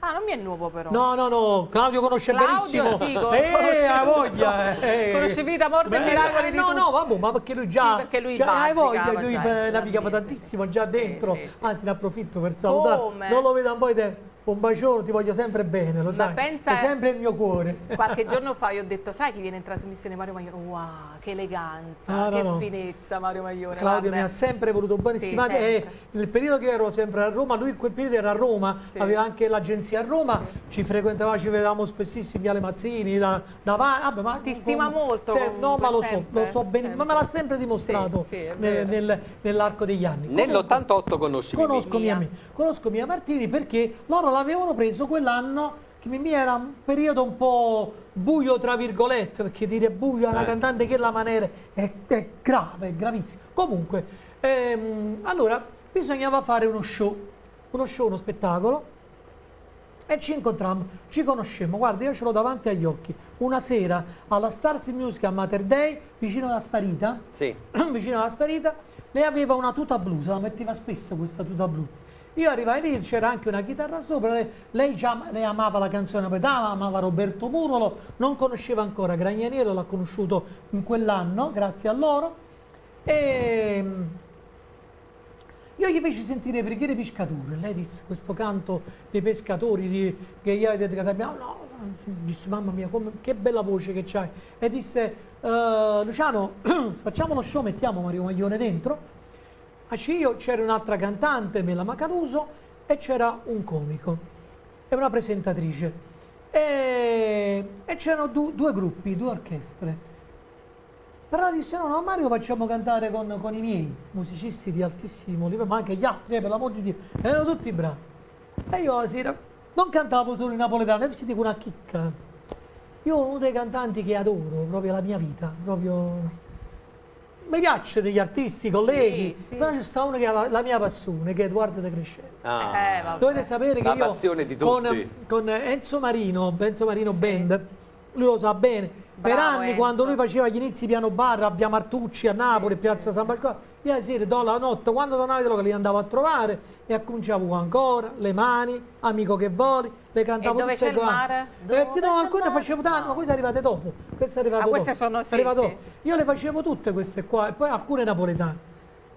Ah, non mi è nuovo però. No, no, no, Claudio conosce Claudio, benissimo. sì, conosce ha tutto. voglia. Conosce vita, morte e Beh, miracoli di No, tutto. no, vabbè, ma perché lui già Sì, perché lui già, hai bazzicava voglia, lui già, navigava l'ambiente, tantissimo già sì. dentro. Sì, sì, sì. Anzi, ne approfitto per salutare. Come? Non lo vedo un po' di tempo. Un bacione, ti voglio sempre bene, lo Ma sai. pensa- Sei sempre il mio cuore. Qualche giorno fa io ho detto, sai chi viene in trasmissione? Mario Maglione. Wow, che eleganza, Ah, no, che no. finezza Mario Maglione. Claudio vabbè. mi ha sempre voluto bene, Sì, stimato, e sempre. nel periodo che ero sempre a Roma, lui in quel periodo era a Roma, Sì. aveva anche l'agenzia a Roma, Sì. ci frequentavamo, ci vedevamo spessissimo, Viale Mazzini, da, davanti, vabbè, ma Ti stima molto Sì, comunque, no, ma lo so, sempre, lo so bene, ma sempre. me l'ha sempre dimostrato Sì, sì, è vero. nell'arco degli anni. Comunque, Nell'88 conosci Mimì. Conosco Mia. Mia, conosco Mia Martini perché loro l'avevano preso quell'anno che Mimì era un periodo un po' buio tra virgolette, perché dire buio a una cantante che la maniera è grave, è gravissimo. Comunque, allora bisognava fare uno show, uno show, uno spettacolo e ci incontrammo, ci conoscemmo, guarda io ce l'ho davanti agli occhi, una sera alla Stars Music a Mater Dei, vicino alla Starita, Sì. vicino alla Starita, lei aveva una tuta blu, se la metteva spesso questa tuta blu. Io arrivai lì, c'era anche una chitarra sopra, lei già lei amava la canzone napoletana, amava Roberto Murolo, non conosceva ancora Gragnaniello, l'ha conosciuto in quell'anno, grazie a loro. E io gli feci sentire Preghiere Pescature, lei disse questo canto dei pescatori di, che io e abbiamo, no, disse mamma mia che bella voce che c'hai, e disse Luciano facciamo lo show, mettiamo Mario Maglione dentro. A Ciglio c'era un'altra cantante, Mela Macaluso, e c'era un comico e una presentatrice e c'erano due gruppi, due orchestre. Però disse no, no, Mario facciamo cantare con i miei musicisti di altissimo livello, ma anche gli altri, per l'amor di Dio, erano tutti bravi. E io la sera non cantavo solo in napoletano, e vi dico una chicca. Io uno dei cantanti che adoro, proprio la mia vita, proprio... Mi piacciono gli artisti, i colleghi, Sì, sì. però c'è sta uno che ha la mia passione, che è Edoardo De Crescenzo. Ah. Vabbè. Dovete sapere che La io passione di tutti. con Enzo Marino, Enzo Marino Sì. Band, lui lo sa bene, per Bravo, anni Enzo. quando lui faceva gli inizi piano bar a Via Martucci a Napoli, Sì, Piazza sì. San Pasquale, io la sera, do la notte, quando tornavo di locale, li andavo a trovare e cominciavo ancora, le mani, amico che voli, le cantavo E dove tutte c'è il quante. mare? Sì, Dove no, c'è il alcune mare? facevo tanto, No. ma queste arrivate dopo. Queste arrivate Ah, queste dopo. sono, sì, Arrivate sì, dopo. Io le facevo tutte queste qua, e poi alcune napoletane.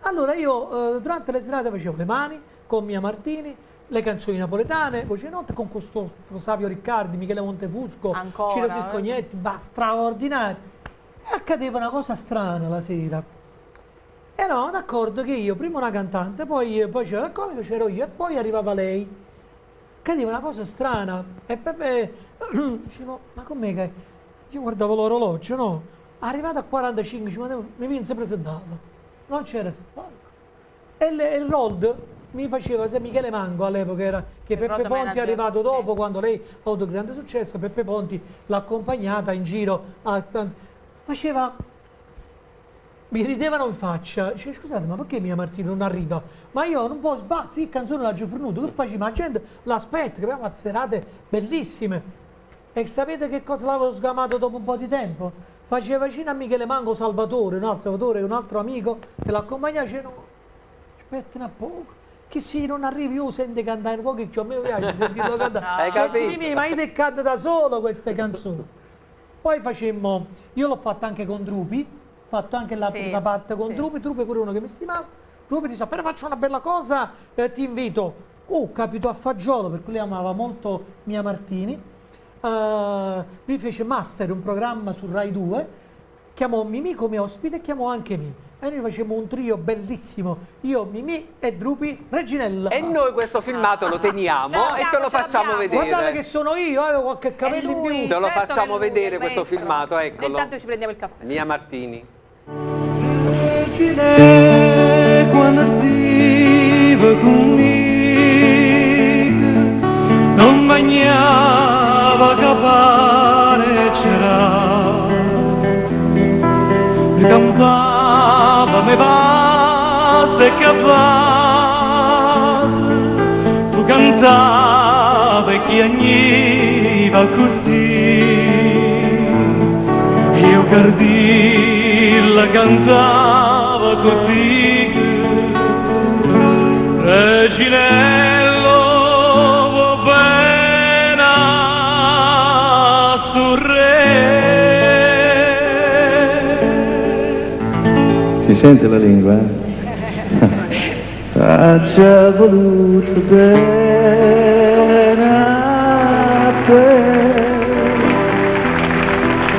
Allora io durante le serate facevo le mani con Mia Martini, le canzoni napoletane, voce notte con questo Savio Riccardi, Michele Montefusco, Ancora, Ciro eh? Cicognetti, ma straordinario. E accadeva una cosa strana la sera. Eravamo d'accordo che io, prima una cantante, poi c'era il comico, c'ero io e poi arrivava lei. Accadeva una cosa strana e Peppe dicevo, ma com'è che... Io guardavo l'orologio, no? Arrivato a 45, dicevo, ma mi viene sempre presentato. Non c'era sul palco. E il Rold mi faceva, se Michele Mango all'epoca era, che Il Peppe road Ponti è manager, arrivato sì. dopo, quando lei ha avuto grande successo, Peppe Ponti l'ha accompagnata in giro a faceva, mi ridevano in faccia, dice, scusate, ma perché Mia Martini non arriva? Ma io non posso, basta, sì, canzone l'ha già fornuto, che faccio? Ma la gente l'aspetta, che abbiamo fatto serate bellissime. E sapete che cosa l'avevo sgamato dopo un po' di tempo? Faceva vicino a Michele Mango Salvatore, no? Salvatore è un altro amico che l'accompagnava, dice, no, aspetta un poco, che se non arrivi io sento cantare un po' che a me piace sentirlo cantare. Hai Cioè, capito? Mimì, ma io te canto da solo queste canzoni. Poi facemmo, io l'ho fatta anche con Drupi, ho fatto anche la Sì, prima parte con sì. Drupi, Drupi pure uno che mi stimava. Drupi disse, appena faccio una bella cosa ti invito. Capitò a fagiolo, perché lui amava molto Mia Martini, lui fece Master, un programma su Rai 2, chiamò Mimì come ospite e chiamò anche me. E noi facemmo un trio bellissimo, io, Mimì e Drupi Reginella. E noi questo filmato lo teniamo Ce l'abbiamo, e te lo ce facciamo l'abbiamo. vedere. Guardate che sono io, avevo qualche capello in più. Te lo Certo che facciamo è lui, vedere è il questo maestro. filmato, eccolo. Intanto ci prendiamo il caffè. Mia Martini. Regine, quando stive con me, non mangiava che pane c'era, mi cantava, mi passa e che passa, tu cantavi e chiagniva così. Io cardilla cantava contigo, Reginello va bene a sto re. Si sente la lingua? Eh? Ha già voluto bene a te,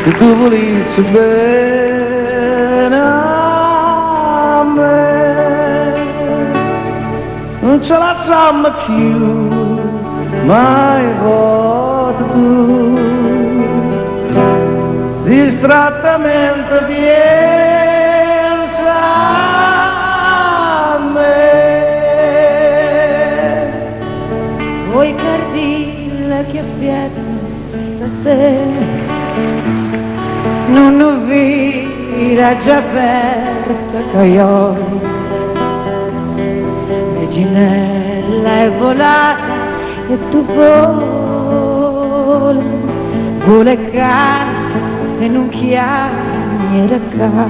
se tu volessi bene a me, non ce la siamo più, mai volta tu, distrattamente pensa a me. Voi cardilla che aspetta stasera, non vi la già aperta caiola. Reginella è volata e tu vola, vola e canta e non chiamare qua.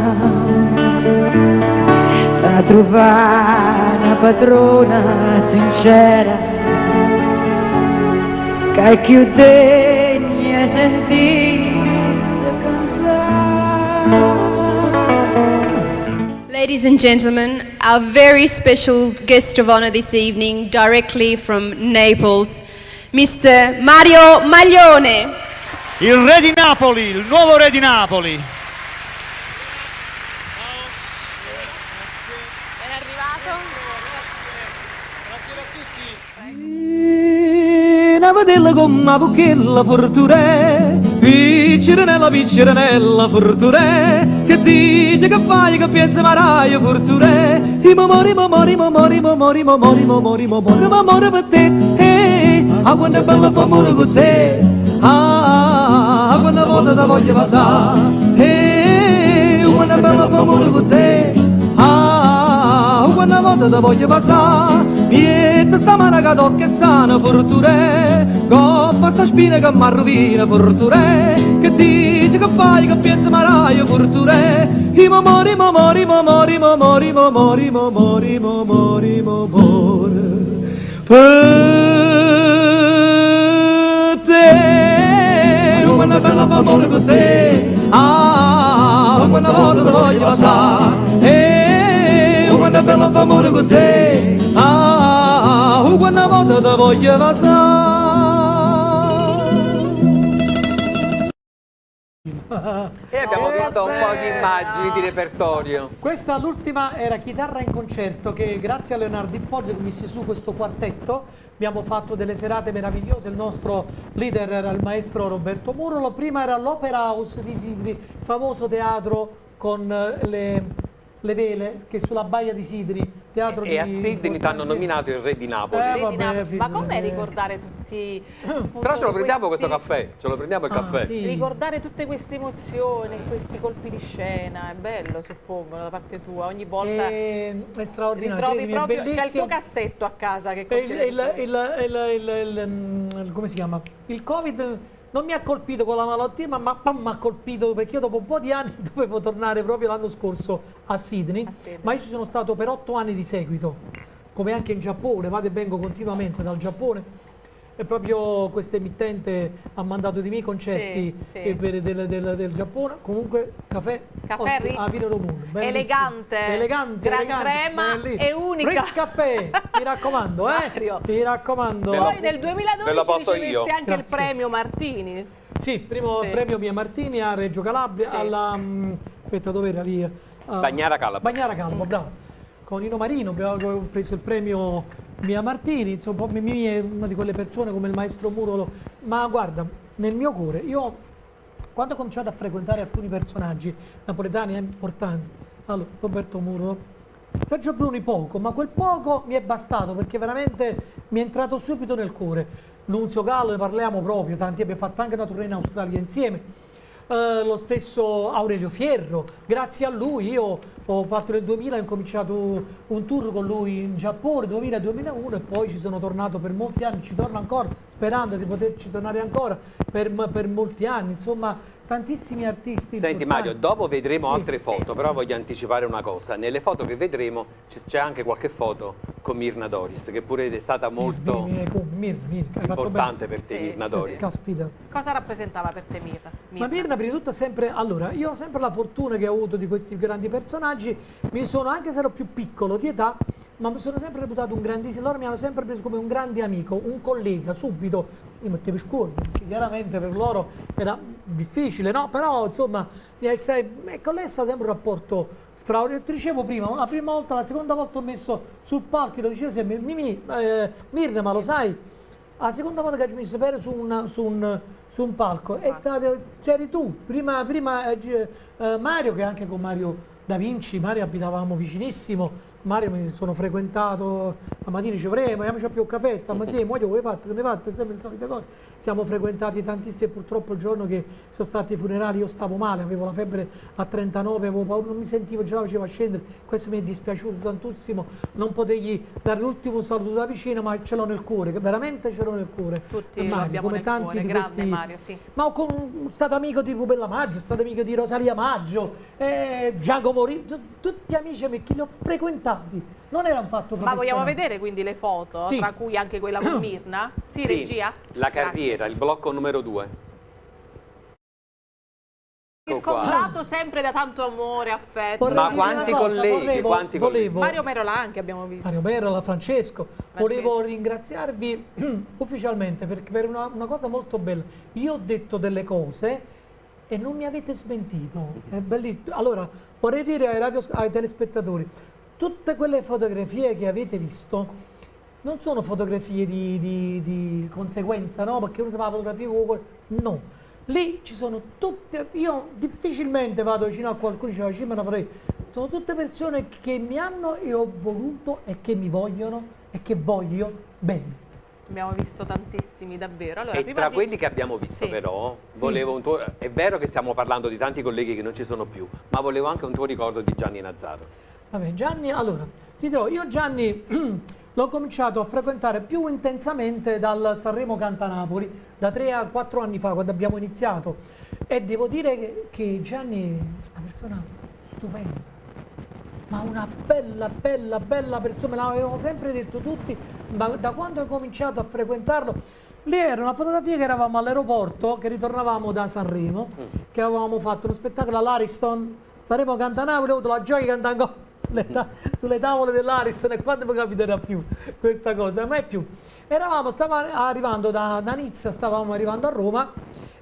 Da trovare una padrona sincera che è più degna sentire cantare. Ladies and gentlemen, our very special guest of honor this evening, directly from Naples, Mr. Mario Maglione. Il re di Napoli, il nuovo re di Napoli. Ben arrivato. Una vedella come una buchella fortuna, piccirinella, piccirinella fortuna, che dice che fai, che pensa marai fortuna, i mori, mori, mori, mori, mori, mori, mori, mori per te, eh, a quando è bella fa amore con te, ah, quando volta ti voglio passare, eh, quando è bella fa amore con te, ah, quando volta ti voglio passare, niente sta mano che tocca e sana fortuna, coppa sta spina che mi rovina fortuna, che dici che fai, che pensi marai fortuna, i mori, mori, mori, mori, mori, mori, mori, mori, per te, quando è bella fa amore con te, ah, quando volta ti voglio passare, eh, quando è bella fa amore con te, ah, quando volta ti voglio passare. E abbiamo visto un po' di immagini di repertorio. Questa l'ultima era Chitarra in concerto che grazie a Leonardo Ippolito che mise su questo quartetto abbiamo fatto delle serate meravigliose, il nostro leader era il maestro Roberto Murolo, prima era l'Opera House di Sydney, famoso teatro con le vele che è sulla baia di Sydney, teatro E a di Sydney ti hanno nominato il re di Napoli. Eh, Re di vabbè, Napoli. Ma com'è figurati. ricordare tutti appunto, Però ce lo prendiamo questo questi- caffè, ce lo prendiamo il Ah, caffè. sì. Ricordare tutte queste emozioni, questi colpi di scena, è bello suppongo da parte tua, ogni volta È straordinario, ritrovi credimi, è proprio, c'è il bellissimo. tuo cassetto a casa che Il, contiene il, tutto. il, come si chiama? Il Covid non mi ha colpito con la malattia, ma mi ha colpito perché io dopo un po' di anni dovevo tornare proprio l'anno scorso a Sydney, A Sydney. ma io ci sono stato per 8 anni di seguito, come anche in Giappone, vado e vengo continuamente dal Giappone. E proprio questa emittente ha mandato dei miei concerti Sì, sì. per del, del- del Giappone. Comunque, caffè, Caffè ottimo, Ritz. alla fine del mondo. Bellissimo. Elegante, elegante, gran elegante, crema bellissimo. e unica. Ritz Caffè, mi raccomando, eh. Mario. Mi raccomando. Poi nel Ve lo 2012 posso riceveste io. anche il Grazie. premio Martini. Sì, primo Sì. premio Mia Martini a Reggio Calabria, Sì. alla aspetta, dove era lì? Bagnara Calabria. Bagnara Calabria, bravo. Con Nino Marino abbiamo preso il premio Mia Martini, insomma, Mimì è una di quelle persone come il maestro Murolo, ma guarda, nel mio cuore, io quando ho cominciato a frequentare alcuni personaggi napoletani importanti, allora Roberto Murolo, Sergio Bruni poco, ma quel poco mi è bastato perché veramente mi è entrato subito nel cuore. Nunzio Gallo, ne parliamo proprio, tanti abbiamo fatto anche una tournée in Australia insieme. Lo stesso Aurelio Fierro, grazie a lui io ho fatto nel 2000, ho incominciato un tour con lui in Giappone, 2000-2001 e poi ci sono tornato per molti anni, ci torno ancora, sperando di poterci tornare ancora per molti anni, insomma tantissimi artisti Senti importanti. Mario, dopo vedremo Sì. altre foto, però voglio anticipare una cosa. Nelle foto che vedremo c'è anche qualche foto con Mirna Doris, che pure è stata molto Mirna, Mirna, Mirna, hai fatto importante bene. per te, Sì, Mirna sì, Doris. Caspita. Cosa rappresentava per te Mirna? Ma Mirna prima di tutto è sempre, allora, io ho sempre la fortuna che ho avuto di questi grandi personaggi, mi sono, anche se ero più piccolo di età, ma mi sono sempre reputato un grandissimo, loro mi hanno sempre preso come un grande amico, un collega, subito, mi mettevo scuola, perché chiaramente per loro era difficile, no? Però insomma, sai, con lei è stato sempre un rapporto straordinario. Ti dicevo prima, la prima volta, la seconda volta ho messo sul palco, lo dicevo sempre, Mimì, Mirna, ma lo sai, la seconda volta che mi sapere su un palco è stato, c'eri tu, prima Mario, che anche con Mario Da Vinci, Mario abitavamo vicinissimo, Mario mi sono frequentato, la mattina ci avremo, andiamoci a più un caffè, stiamo insieme, voglio, voi fate, che ne fate, sempre le solite cose. Siamo frequentati tantissimo e purtroppo il giorno che sono stati i funerali io stavo male, avevo la febbre a 39, avevo paura, non mi sentivo, ce la facevo a scendere, questo mi è dispiaciuto tantissimo, non potergli dare l'ultimo saluto da vicino, ma ce l'ho nel cuore, veramente ce l'ho nel cuore. Tutti lo Mario, abbiamo come nel tanti cuore, di grande questi Mario, sì. Ma ho stato amico di Pupella Maggio, stato amico di Rosalia Maggio, Giacomo Rizzo, tutti amici miei che li ho frequentati. Non era un fatto Ma vogliamo professionale. vedere quindi le foto, Sì. tra cui anche quella con Mirna? Sì, Sì, regia? La Grazie. carriera, il blocco numero 2. Ecco qua. Circondato sempre da tanto amore, affetto. Vorrei Ma dire quanti una cosa, colleghi, quanti colleghi? Mario Merola anche abbiamo visto. Mario Merola, Francesco. Francesco. Volevo ringraziarvi ufficialmente perché per una cosa molto bella. Io ho detto delle cose e non mi avete smentito. È bellissimo. Allora, vorrei dire ai telespettatori, tutte quelle fotografie che avete visto non sono fotografie di conseguenza, no? Perché uno si fa la fotografia con quel-, no. Lì ci sono tutte, io difficilmente vado vicino a qualcuno e dice, "Facciamo una fotografia". Sono tutte persone che mi hanno e ho voluto e che mi vogliono e che voglio bene. Abbiamo visto tantissimi, davvero. Allora, E prima tra di quelli che abbiamo visto, Sì. però, volevo un tuo... È vero che stiamo parlando di tanti colleghi che non ci sono più, ma volevo anche un tuo ricordo di Gianni Nazzaro. Vabbè, Gianni, allora, ti dirò, io Gianni l'ho cominciato a frequentare più intensamente dal Sanremo Canta Napoli, da 3 a 4 anni fa, quando abbiamo iniziato. E devo dire che Gianni è una persona stupenda, ma una bella, bella, bella persona, me l'avevano sempre detto tutti, ma da quando ho cominciato a frequentarlo, lì era una fotografia che eravamo all'aeroporto, che ritornavamo da Sanremo, che avevamo fatto uno spettacolo all'Ariston, Sanremo Canta Napoli, ho avuto la gioia di cantare ancora sulle tavole dell'Ariston, e quando mi capiterà più questa cosa, mai più. Stavamo arrivando da Nizza, stavamo arrivando a Roma,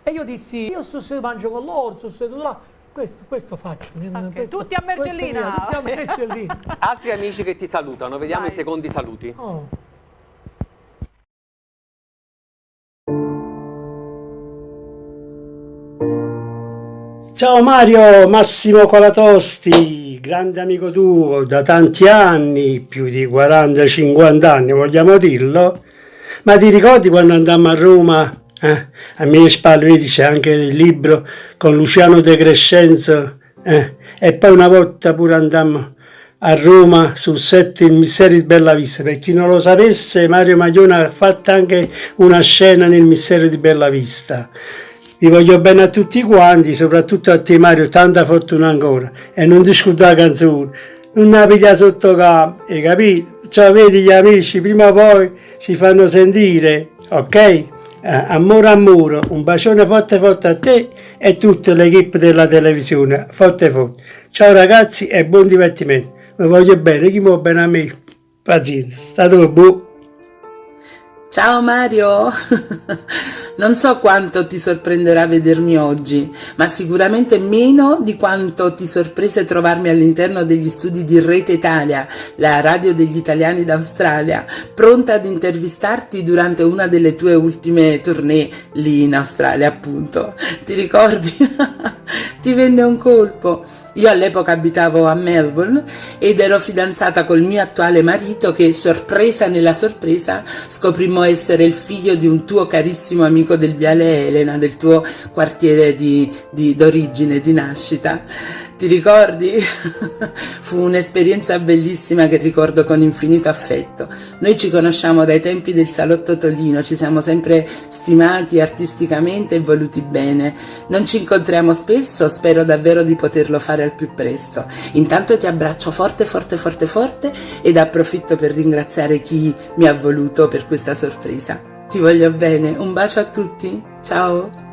e io dissi, io sto seduto, mangio con loro, sto seduto là, questo faccio. Ok, tutti a Mergellina. Tutti a Mergellina. Altri amici che ti salutano, vediamo Vai. i secondi saluti. Oh. Ciao Mario, Massimo Colatosti, grande amico tuo da tanti anni, più di 40-50 anni, vogliamo dirlo? Ma ti ricordi quando andammo a Roma? A mie spalle vedi c'è anche il libro con Luciano De Crescenzo, E poi una volta pure andammo a Roma sul set Il Mistero di Bellavista. Per chi non lo sapesse, Mario Maglione ha fatto anche una scena nel Mistero di Bellavista. Vi voglio bene a tutti quanti, soprattutto a te Mario, tanta fortuna ancora. E non ti scordare la canzone, non la piglia sotto campo, hai capito? Ciao, vedi gli amici, prima o poi si fanno sentire. ok? Eh, amore amore, un bacione forte forte a te e tutta l'equipe della televisione, forte forte. Ciao ragazzi e buon divertimento. Vi voglio bene, chi vuole bene a me? Pazienza, state buoni. Ciao Mario! Non so quanto ti sorprenderà vedermi oggi, ma sicuramente meno di quanto ti sorprese trovarmi all'interno degli studi di Rete Italia, la radio degli italiani d'Australia, pronta ad intervistarti durante una delle tue ultime tournée lì in Australia, appunto. Ti ricordi? Ti venne un colpo. Io all'epoca abitavo a Melbourne ed ero fidanzata col mio attuale marito che, sorpresa nella sorpresa, scoprimmo essere il figlio di un tuo carissimo amico del Viale Elena, del tuo quartiere d'origine, di nascita. Ti ricordi? Fu un'esperienza bellissima che ricordo con infinito affetto. Noi ci conosciamo dai tempi del Salotto Tolino, ci siamo sempre stimati artisticamente e voluti bene. Non ci incontriamo spesso, spero davvero di poterlo fare al più presto. Intanto ti abbraccio forte, forte, forte, forte ed approfitto per ringraziare chi mi ha voluto per questa sorpresa. Ti voglio bene, un bacio a tutti, ciao!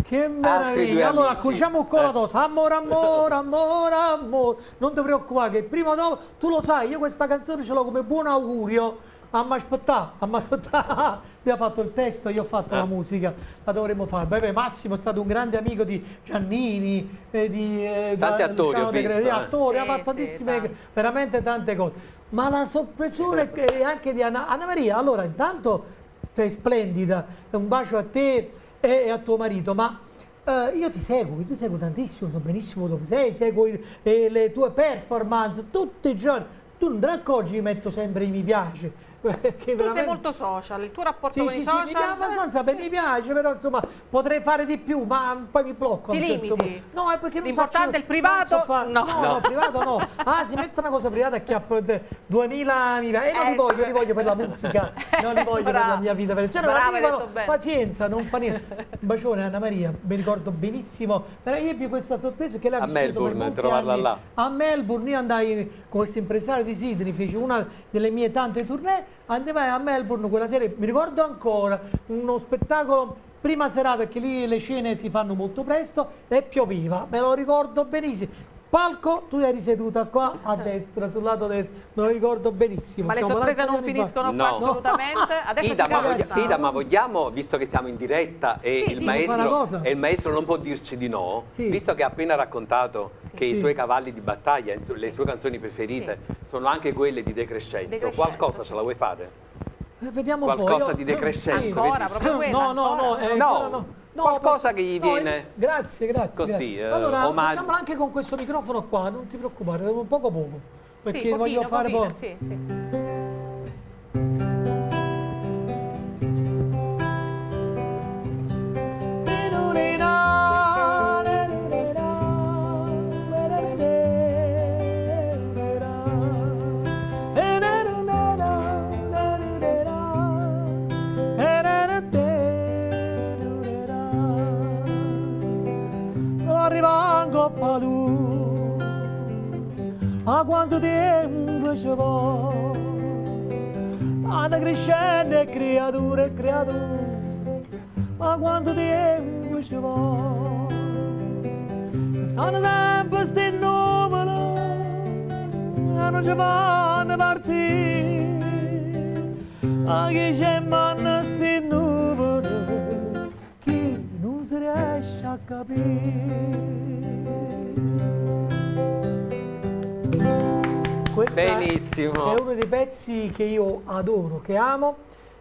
Che meraviglia! Allora, cominciamo con la cosa. Amore, amore, amore, amore. Non ti preoccupare che prima o dopo, tu lo sai, io questa canzone ce l'ho come buon augurio. Amma aspettà, amma aspettà. Lui ha fatto il testo, io ho fatto la musica, la dovremmo fare. Beh, beh, Massimo è stato un grande amico di Giannini, di tanti attori, ho visto, di attori, ha fatto tantissime, veramente tante cose. Ma la sorpresa è anche di Anna, Anna Maria. Allora, intanto sei splendida, un bacio a te e a tuo marito, ma io ti seguo tantissimo, so benissimo dove sei, seguo le tue performance tutti i giorni. Tu non te ne accorgi, metto sempre i mi piace. Tu sei molto social, il tuo rapporto con i social? Sì, mi piace abbastanza, beh, mi piace, però insomma potrei fare di più, ma poi mi blocco. Ti limiti? No, è perché non L'importante è il privato? So no. No, no, privato no. Ah, si mette una cosa privata che ha 2000 mi piace. E non li voglio, li voglio per la musica, non li voglio per la mia vita. Per... Cioè, non arrivano, pazienza, non fa niente. Un bacione Anna Maria, mi ricordo benissimo. Però io ebbi questa sorpresa che l'ha vissuto a Melbourne, trovarla là. A Melbourne io andai con questo impresario di Sydney, feci una delle mie tante tournée. Andai a Melbourne quella sera, mi ricordo ancora, uno spettacolo, prima serata, perché lì le cene si fanno molto presto, e pioveva, me lo ricordo benissimo. Palco, tu eri seduta qua a destra, sul lato destro, me lo ricordo benissimo. Ma le sorprese non finiscono qua assolutamente. Adesso Ida, ma, Ida, ma vogliamo, visto che siamo in diretta e, sì, il, maestro, e il maestro non può dirci di no, sì, visto che ha appena raccontato sì, che sì, i suoi cavalli di battaglia, le sue canzoni preferite, sì, sono anche quelle di De Crescenzo, De Crescenzo qualcosa ce la vuoi fare? Vediamo un po'. Qualcosa di De Crescenzo. Ancora, proprio quella? No, no, no, no, no. No, qualcosa posso, che gli viene. No, grazie, grazie. Così, grazie. Allora, facciamolo anche con questo microfono qua, non ti preoccupare, un poco poco. Perché sì, pochino, voglio fare pochino, po'. Sì, sì. A quanto tempo ci vuole, stanno crescendo creature e creature, ma quanto tempo ci vuole, stanno sempre ste nuvole, non ci fanno partire, a chi c'è manna ste nuvole, chi non si riesce a capire. Questo Benissimo. È uno dei pezzi che io adoro, che amo,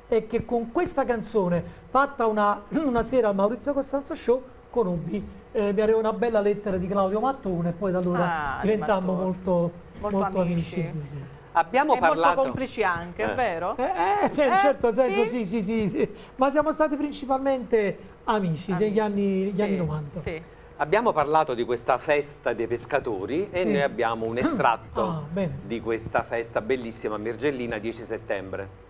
e che con questa canzone fatta una sera al Maurizio Costanzo Show conobbi, mi arrivò una bella lettera di Claudio Mattone e poi da allora diventammo molto, molto amici. Sì, sì. Abbiamo e parlato... molto complici anche, è vero? In certo senso sì? Sì, sì, sì, ma siamo stati principalmente amici, negli anni, sì, anni 90. Sì. Abbiamo parlato di questa festa dei pescatori e sì, noi abbiamo un estratto di questa festa bellissima a Mergellina, 10 settembre.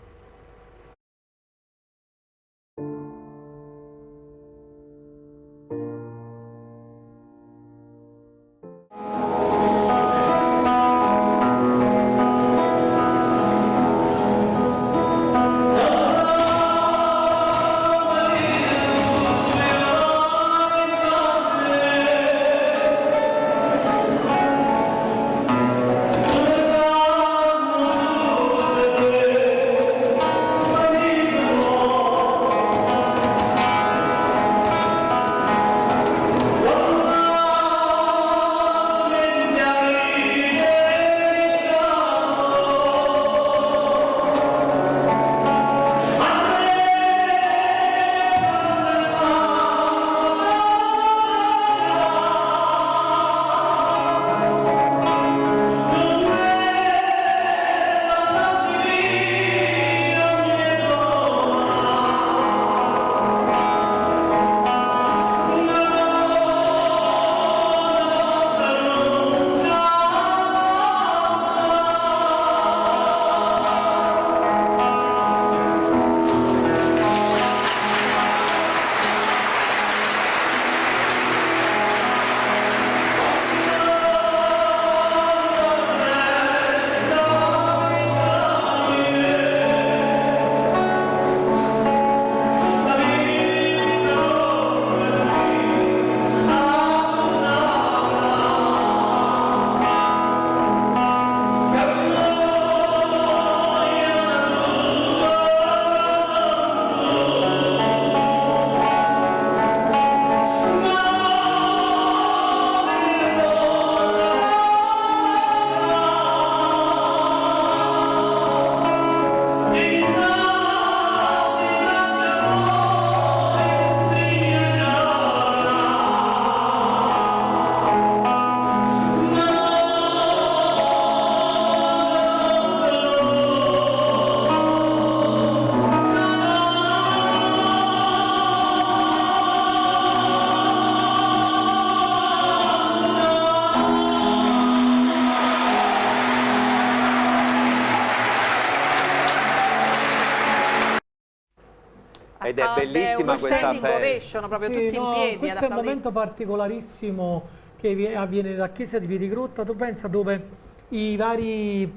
Ed è bellissima uno questa standing festa. ovation, proprio Sì, tutti no, in piedi. Questo ad è un applaudire. momento particolarissimo che avviene nella chiesa di Piedigrotta, tu pensa dove i vari,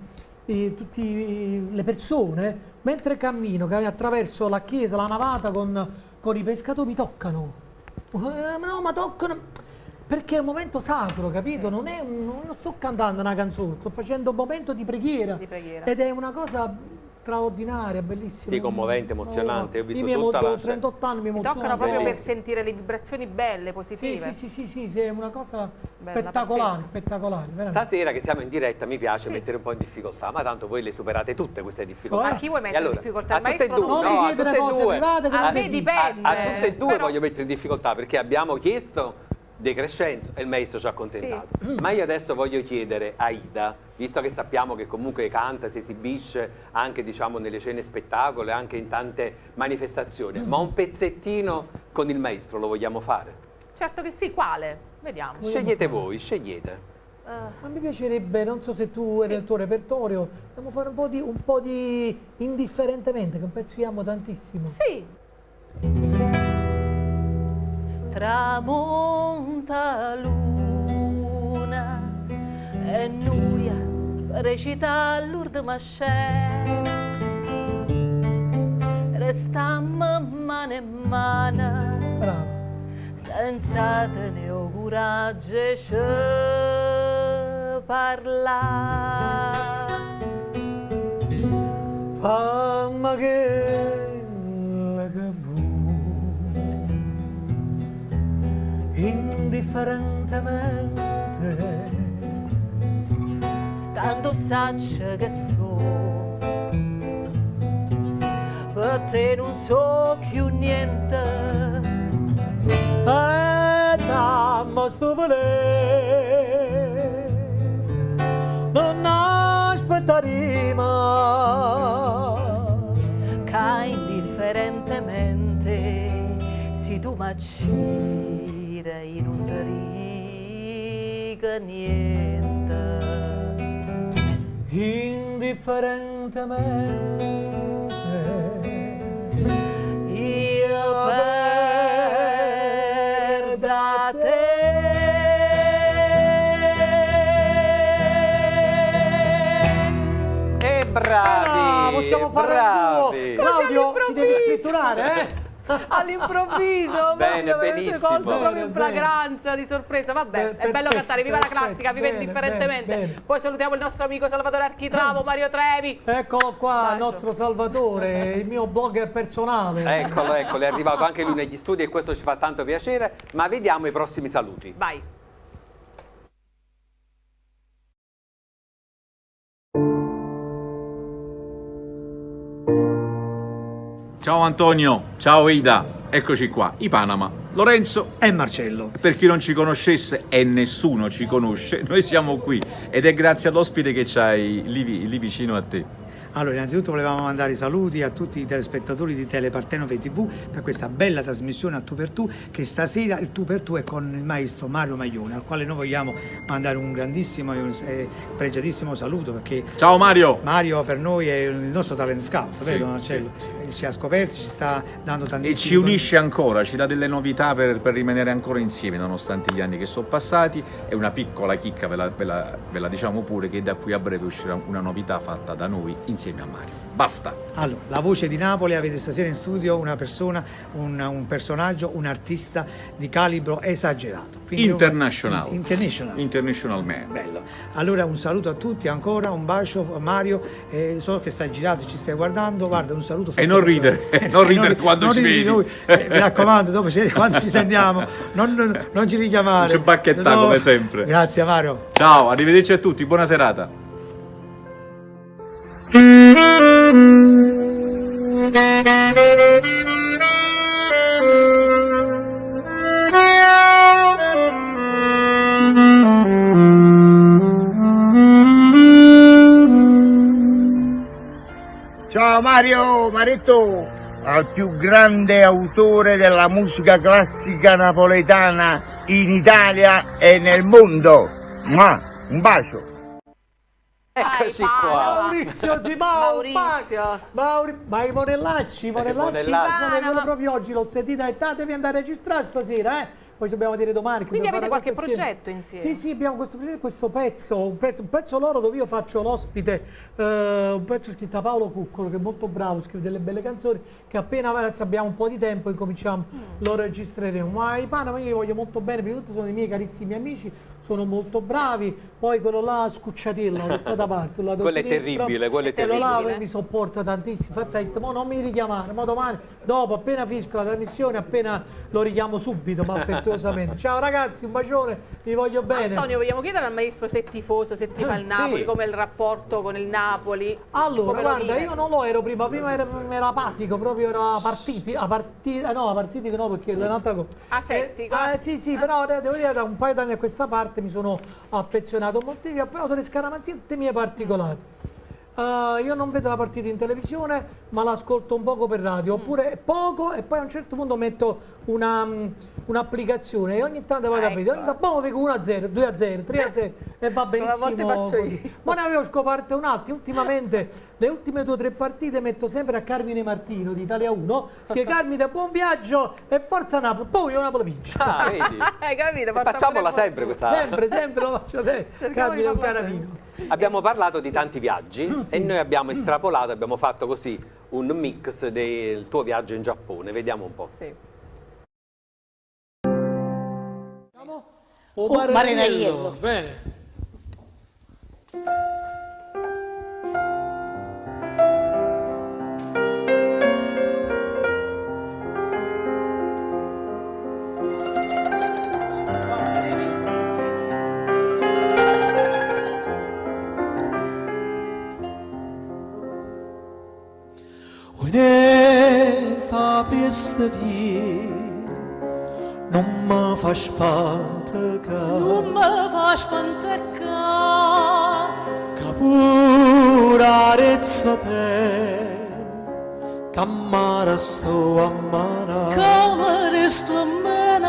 tutte le persone, mentre cammino, che attraverso la chiesa, la navata con i pescatori, mi toccano. No, ma toccano perché è un momento sacro, capito? Non, non sto cantando una canzone, sto facendo un momento di preghiera. Di preghiera. Ed è una cosa straordinaria, bellissima. Sì, commovente, emozionante. Io ho visto Io mi tutta la emo- 38 anni mi Ti emoziono. toccano proprio per Bellissimo. sentire le vibrazioni belle, Sì, positive. sì, sì, sì, sì, sì, è una cosa Bella, spettacolare, pazzesca. spettacolare, veramente. Stasera che siamo in diretta mi piace Sì. mettere un po' in difficoltà, ma tanto voi le superate tutte queste difficoltà. Cioè? A chi vuoi E mettere in allora, difficoltà? A Il tutte e maestro due, non Non no, mi a chiedere tutte e cose due. private che A non me ti dico. dipende. A tutte e due Però- voglio mettere in difficoltà perché abbiamo chiesto De Crescenzo e il maestro ci ha accontentato. Ma io adesso voglio chiedere a Ida, visto che sappiamo che comunque canta, si esibisce anche diciamo nelle cene spettacolo e anche in tante manifestazioni, ma un pezzettino con il maestro lo vogliamo fare? Certo che sì, quale? Vediamo. Scegliete voi, scegliete. Ma mi piacerebbe, non so se tu eri nel tuo repertorio, dobbiamo fare un po' di indifferentemente, che è un pezzo che amo tantissimo. Sì. Tramonta luna e nuia recita l'ultima scena. Restammo mano in mano Bravo. senza tenere il coraggio di ci parlare. Fammi che che vuoi, indifferentemente, Tanto saccio che so, per te non so più niente. E dammi sto volere, non aspettare mai. Che indifferentemente, se tu m'accidi, io non ti dico niente. Indifferentemente Io perdo a te. E bravi! Ah, possiamo fare un bravi. duo. Claudio, ci devi all'improvviso. scritturare, eh? All'improvviso, Bene, proprio, avete benissimo. colto proprio in Bene, flagranza di sorpresa. Vabbè, Beh, è bello perfetto, cantare, viva la perfetto, classica, viva bene, indifferentemente. bene, bene. Poi salutiamo il nostro amico Salvatore Architravo, Mario Trevi. Eccolo qua, il Bacio. nostro Salvatore, il mio blogger personale. Eccolo, eccolo, è arrivato anche lui negli studi e questo ci fa tanto piacere, ma vediamo i prossimi saluti. Vai. Ciao Antonio, ciao Ida, eccoci qua, i Panama, Lorenzo e Marcello. Per chi non ci conoscesse e nessuno ci conosce, noi siamo qui ed è grazie all'ospite che c'hai lì vicino a te. Allora, innanzitutto volevamo mandare i saluti a tutti i telespettatori di Telepartenope TV per questa bella trasmissione a tu per tu, che stasera il tu per tu è con il maestro Mario Maglione, al quale noi vogliamo mandare un grandissimo e pregiatissimo saluto, perché Ciao Mario! Mario per noi è il nostro talent scout, Sì, vero Marcello? Ci ha scoperti, ci sta dando E tantissimi ci unisce ancora, ci dà delle novità per rimanere ancora insieme nonostante gli anni che sono passati. E una piccola chicca, ve la diciamo pure, che da qui a breve uscirà una novità fatta da noi insieme a Mario. Basta! Allora, la voce di Napoli, avete stasera in studio una persona, un personaggio, un artista di calibro esagerato. Quindi International. International. International man. Bello. Allora un saluto a tutti ancora, un bacio a Mario, so che stai girando, ci stai guardando, guarda un saluto. E non ridere, non ridere quando non ci ridere vedi. Noi, mi raccomando, dopo quando ci sentiamo, non ci richiamare. Ci bacchetta No. come sempre. Grazie Mario. Ciao, arrivederci a tutti, buona serata. Ciao Mario, Maretto, al più grande autore della musica classica napoletana in Italia e nel mondo. Mua, un bacio. Eccoci qua. Maurizio Di Mauro, Maurizio. Mauri, ma i monellacci, i monellacci, monellacci. sono venuti proprio oggi, l'ho sentita e devi andare a registrare stasera, eh? Poi ci dobbiamo dire domani. che Quindi dobbiamo avete fare qualche una cosa progetto insieme? Sì, sì, abbiamo questo, questo pezzo, un pezzo, un pezzo loro dove io faccio l'ospite, un pezzo scritto da Paolo Cuccolo, che è molto bravo, scrive delle belle canzoni, che appena adesso abbiamo un po' di tempo incominciamo, lo registreremo. Ma i Panama io li voglio molto bene, prima di tutto sono i miei carissimi amici, sono molto bravi, poi quello là scucciatillo, che sta da parte, il lato Quello è sinistro, terribile, quello è quello là terribile. mi sopporta tantissimo, infatti ha detto, mo non mi richiamare, mo domani, dopo appena finisco la trasmissione, appena lo richiamo subito, ma affettuosamente. Ciao ragazzi, un bacione, vi voglio bene. Antonio, vogliamo chiedere al maestro se è tifoso, se tifa il Napoli, Sì. com'è il rapporto con il Napoli. Allora, come lo guarda, vive. io non lo ero prima, prima ero apatico, proprio ero apartiti, no, apartitico no, perché è un'altra cosa. Asettico. Sì, sì, però devo dire da un paio d'anni a questa parte mi sono affezionato molto, io ho delle scaramanzie tutte mie particolari. Io non vedo la partita in televisione, ma l'ascolto un poco per radio, oppure poco e poi a un certo punto metto un'applicazione e ogni tanto vado a vedere, ogni tanto boh, vedo 1-0, 2-0, 3-0 e va A volte benissimo faccio così. io. Ma ne avevo scoperto un altro, ultimamente le ultime 2 o 3 partite metto sempre a Carmine Martino di Italia 1, che Carmine buon viaggio e forza Napoli, poi io Napoli vince. Ah, vedi? Hai capito? Porta Facciamola pure sempre questa. Sempre, sempre lo faccio sempre. Cerchiamo di Carmine è un farla caro amico. Abbiamo parlato di tanti viaggi e noi abbiamo estrapolato, abbiamo fatto così un mix del tuo viaggio in Giappone. Vediamo un po'. Sì. O O Marinariello. Bene. Ne fa presto via, non mi fa spantacare. Non mi fa spantacare. Capura rezza te, camara sto a mana. Come sto a menare.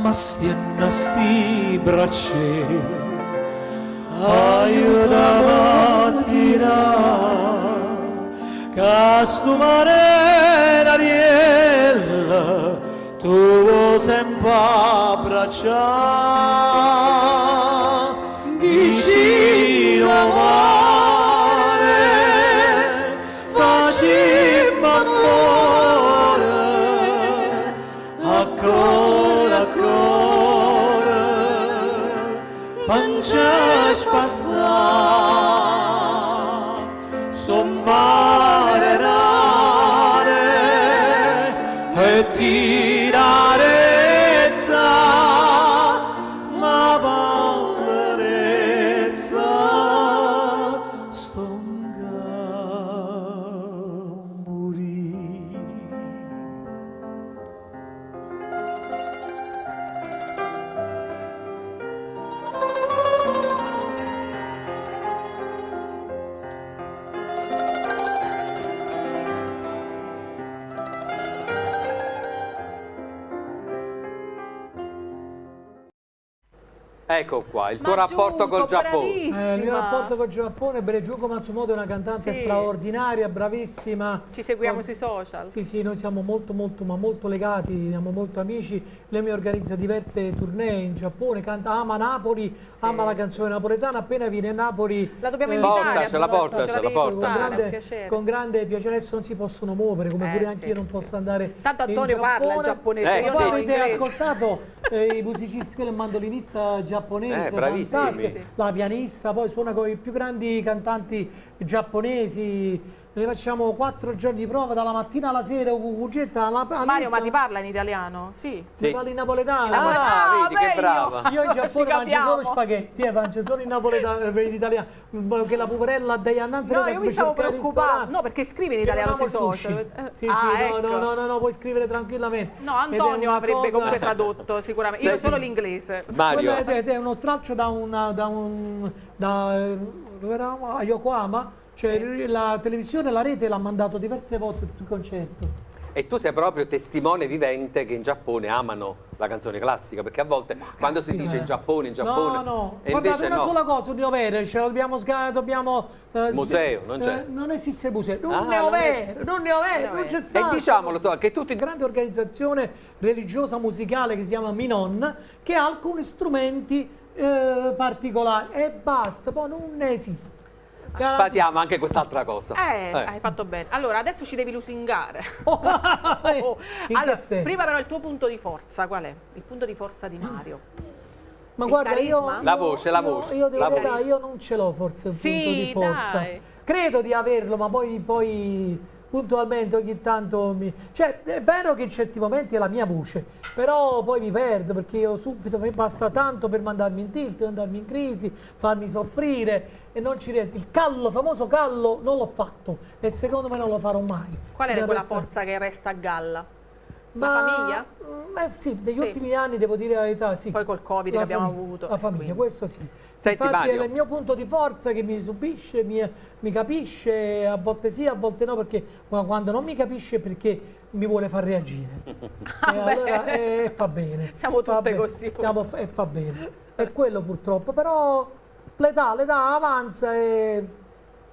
Ma stienna sti braccia, aiutami a tirare, che sto mare ariella, tu vuoi sempre abbracciare, vicino al mare, facciamo amore, ancora, ancora, pancia spassare, sommare rare, e tirarezza, ma paurezza, stonga morì. Ecco qua, il tuo rapporto col Giappone. Il mio rapporto col Giappone, beh, Junko Matsumoto è una cantante Sì. straordinaria, bravissima. Ci seguiamo sui social. Sì, sì, noi siamo molto, molto, ma molto legati, siamo molto amici. Lei mi organizza diverse tournée in Giappone, canta, ama Napoli, ama la canzone napoletana, appena viene a Napoli... La dobbiamo invitare, Portacela, portacela, devi portacela. Con portare, è un grande, piacere. con grande piacere, adesso non si possono muovere, come pure anche sì, io non posso andare Tanto in Antonio parla il Giappone. giapponese, io Voi no, avete inglese. ascoltato i musicisti, quello è il mandolinista giapponese, Bravissimi. fantastico, Sì. la pianista, poi suona con i più grandi cantanti giapponesi. Ne facciamo 4 giorni di prova dalla mattina alla sera, con Cugetta, alla, Mario, ma ti parla in italiano? Sì. Mi parli in napoletano. In napoletano. Ah, vedi che meglio. brava. Io in Ci Giappone mangio capiamo. solo spaghetti, mangio solo in napoletano, in italiano, che la poverella dai annante No, io mi stavo preoccupando. No, perché scrive in italiano sui social. Sì, Ah, sì, no, ecco. no, no, no, no, puoi scrivere tranquillamente. No, Ed è Antonio una avrebbe cosa- comunque tradotto sicuramente. Io Senti, solo l'inglese. Mario, Quello è uno straccio da un, da un, da, dove eravamo? A Yokohama, cioè la televisione, la rete l'ha mandato diverse volte il concerto. E tu sei proprio testimone vivente che in Giappone amano la canzone classica, perché a volte quando si dice in Giappone, in Giappone, No, no, e guardate invece una no. sola cosa, non è vero, ce lo dobbiamo, dobbiamo Museo, non c'è. non esiste museo, non Ah, è non è- vero, non è vero, non c'è E stato. diciamolo, so, che tutti grande organizzazione religiosa musicale che si chiama Minon, che ha alcuni strumenti particolari e basta, poi non esiste. Sfatiamo anche quest'altra cosa. Hai fatto bene. Allora, adesso ci devi lusingare. Oh, In che Allora, senso? prima però il tuo punto di forza, qual è? Il punto di forza di Mario. Ma Il guarda, carisma? La voce, la voce, io devo la dire, voce. dai, io non ce l'ho forse un Sì, punto di forza. dai. Credo di averlo, ma poi puntualmente ogni tanto mi... Cioè, è vero che in certi momenti è la mia voce, però poi mi perdo perché io subito mi basta tanto per mandarmi in tilt, mandarmi in crisi, farmi soffrire e non ci riesco. Il callo, famoso callo, non l'ho fatto e secondo me non lo farò mai. Qual è Mi quella arresta- forza che resta a galla? Ma- La famiglia? Sì, negli Sì. ultimi anni devo dire la verità, sì. Poi col Covid La che abbiamo famiglia, avuto. La famiglia, questo sì. Senti, Infatti Mario. è il mio punto di forza che mi subisce, mi capisce, a volte sì, a volte no, perché quando non mi capisce è perché mi vuole far reagire. E allora fa bene. Siamo Fa tutte bene. così. E fa bene. È quello purtroppo, però l'età avanza e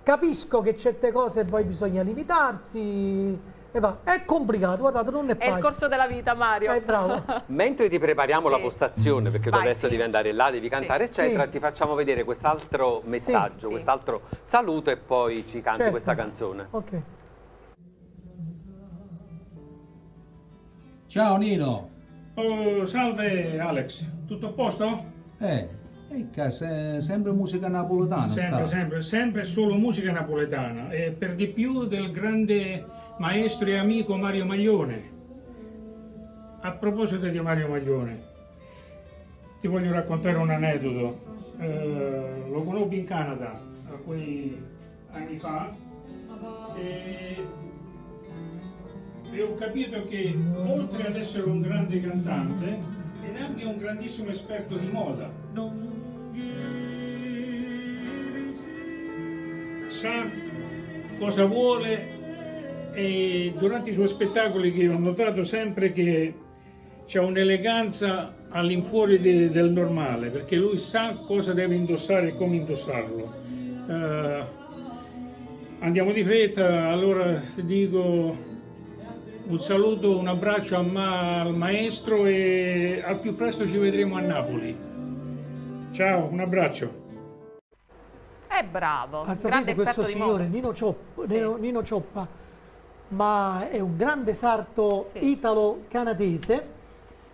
capisco che certe cose poi bisogna limitarsi. E va. È complicato, guardate, non è È il facile. corso della vita, Mario. È bravo. Mentre ti prepariamo Sì. la postazione, perché tu Vai, adesso sì. devi andare là, devi cantare, eccetera, Sì. ti facciamo vedere quest'altro messaggio, Sì. quest'altro saluto e poi ci canti Certo. questa canzone. Ok. Ciao Nino. Oh, salve Alex, tutto a posto? Sempre musica napoletana Sempre, sta. sempre, sempre solo musica napoletana e per di più del grande maestro e amico Mario Maglione. A proposito di Mario Maglione, ti voglio raccontare un aneddoto. Lo conobbi in Canada alcuni anni fa e ho capito che oltre ad essere un grande cantante è anche un grandissimo esperto di moda. Sa cosa vuole e durante i suoi spettacoli che ho notato sempre che c'è un'eleganza all'infuori del normale, perché lui sa cosa deve indossare e come indossarlo. Andiamo di fretta, allora ti dico un saluto, un abbraccio al maestro e al più presto ci vedremo a Napoli. Ciao, un abbraccio. È bravo, Ma grande sapete questo esperto di signore, moda. Nino Cioppa, Nino Cioppa, ma è un grande sarto italo-canadese.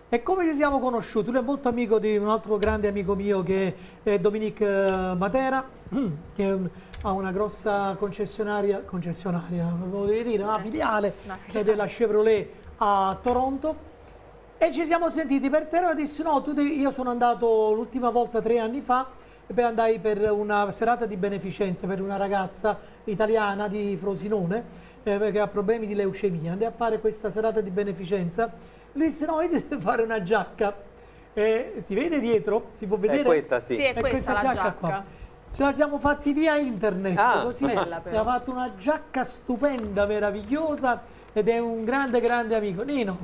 E come ci siamo conosciuti? Lui è molto amico di un altro grande amico mio che è Dominique Matera, che ha una grossa concessionaria, volevo dire, una filiale, Una che è della Chevrolet a Toronto. E ci siamo sentiti per terra e disse no, tu devi... io sono andato l'ultima volta 3 anni fa e poi andai per una serata di beneficenza per una ragazza italiana di Frosinone che ha problemi di leucemia. Andai a fare questa serata di beneficenza. Lui disse no, io devo fare una giacca. Si vede dietro? Si può vedere? È questa, sì. Sì, è questa la giacca. qua. Ce la siamo fatti via internet, Ah. così. Bella, però. Mi ha fatto una giacca stupenda, meravigliosa ed è un grande, grande amico. Nino,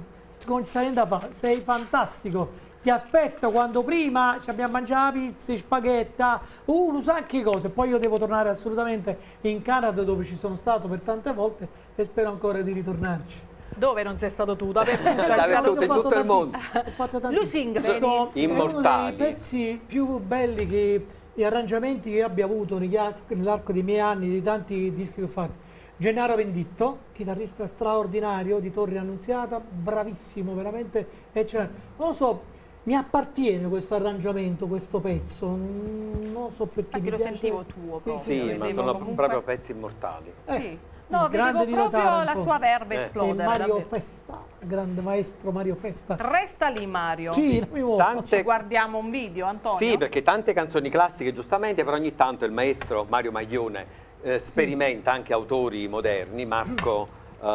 con sei fantastico. Ti aspetto quando prima ci abbiamo mangiato la pizza, spaghetta, non so che cose. Poi io devo tornare assolutamente in Canada dove ci sono stato per tante volte e spero ancora di ritornarci. Dove non sei stato tu? Dappertutto. Dappertutto, in tutto il mondo. Ho fatto tantissimo. Lusinga, Questo benissimo. è uno dei Immortali. pezzi più belli che gli arrangiamenti che io abbia avuto nell'arco dei miei anni, di tanti dischi che ho fatto. Gennaro Venditto, chitarrista straordinario di Torre Annunziata, bravissimo, veramente eccellente. Non lo so, mi appartiene questo arrangiamento, questo pezzo, non lo so perché. Infatti mi lo piace. sentivo tuo Sì, proprio. sì, Sì, ma vedevo sono comunque- proprio pezzi immortali. Sì. No, il grande vedevo Nino proprio la Taranto. sua verve esplodere. E Mario davvero. Festa, grande maestro Mario Festa. Resta lì Mario. Sì, non mi muovo. Tante- Ci guardiamo un video, Antonio? Sì, perché tante canzoni classiche, giustamente, però ogni tanto il maestro Mario Maglione sperimenta anche autori moderni, Marco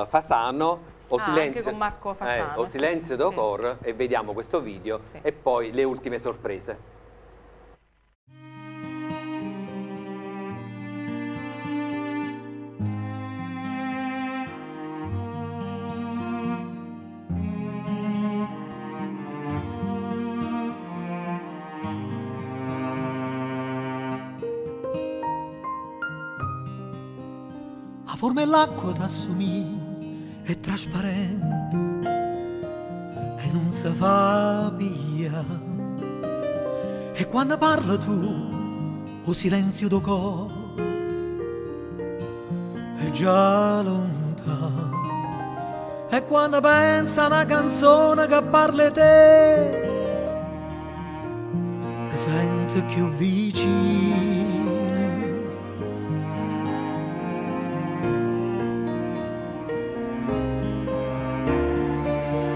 Fasano, o Ah, Silenzio, anche con Marco Fasano, o sì. Silenzio do Sì. Cor, e vediamo questo video Sì. e poi le ultime sorprese. 'A forma 'e ll'acqua t'assumiglia, è trasparente e nun se fa piglià. E quanno parle tu, 'o silenzio d' 'o core è già luntano. E quanno penso a na canzone che parla 'e te, te sento cchiù vicino.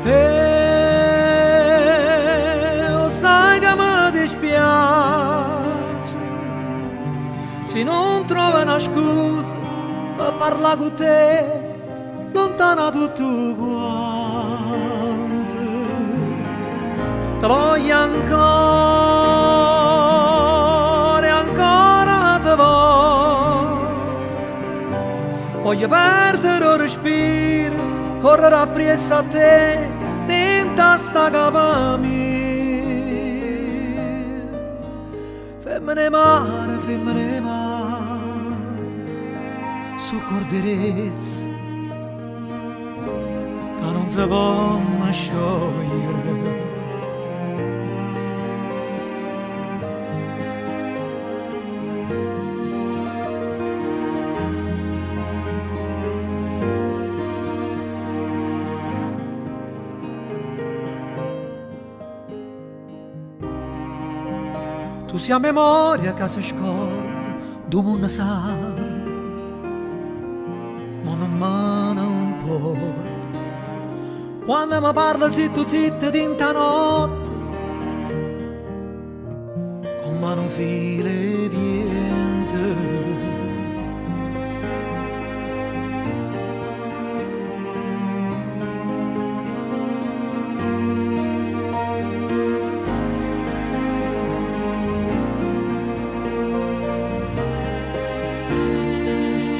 E 'o ssaje che me dispiace si nun trovo na scusa pe parlà cu te luntano 'a tuttu quante. Te voglio ancora e ancora te voglio. Voglio perdere 'o respiro, correre appriesso a te dint'a 'sta capa mia. Femmene 'e mare, femmene 'e mare, so' corde 'e rezza ca nun se ponno sciogliere. Tu si 'a memoria ca se scorda d' 'o munno sano, mo nun me ne 'mporta. Quanno me parle zittu zitto dint' 'a notte, Comm'a nu filo 'e viento.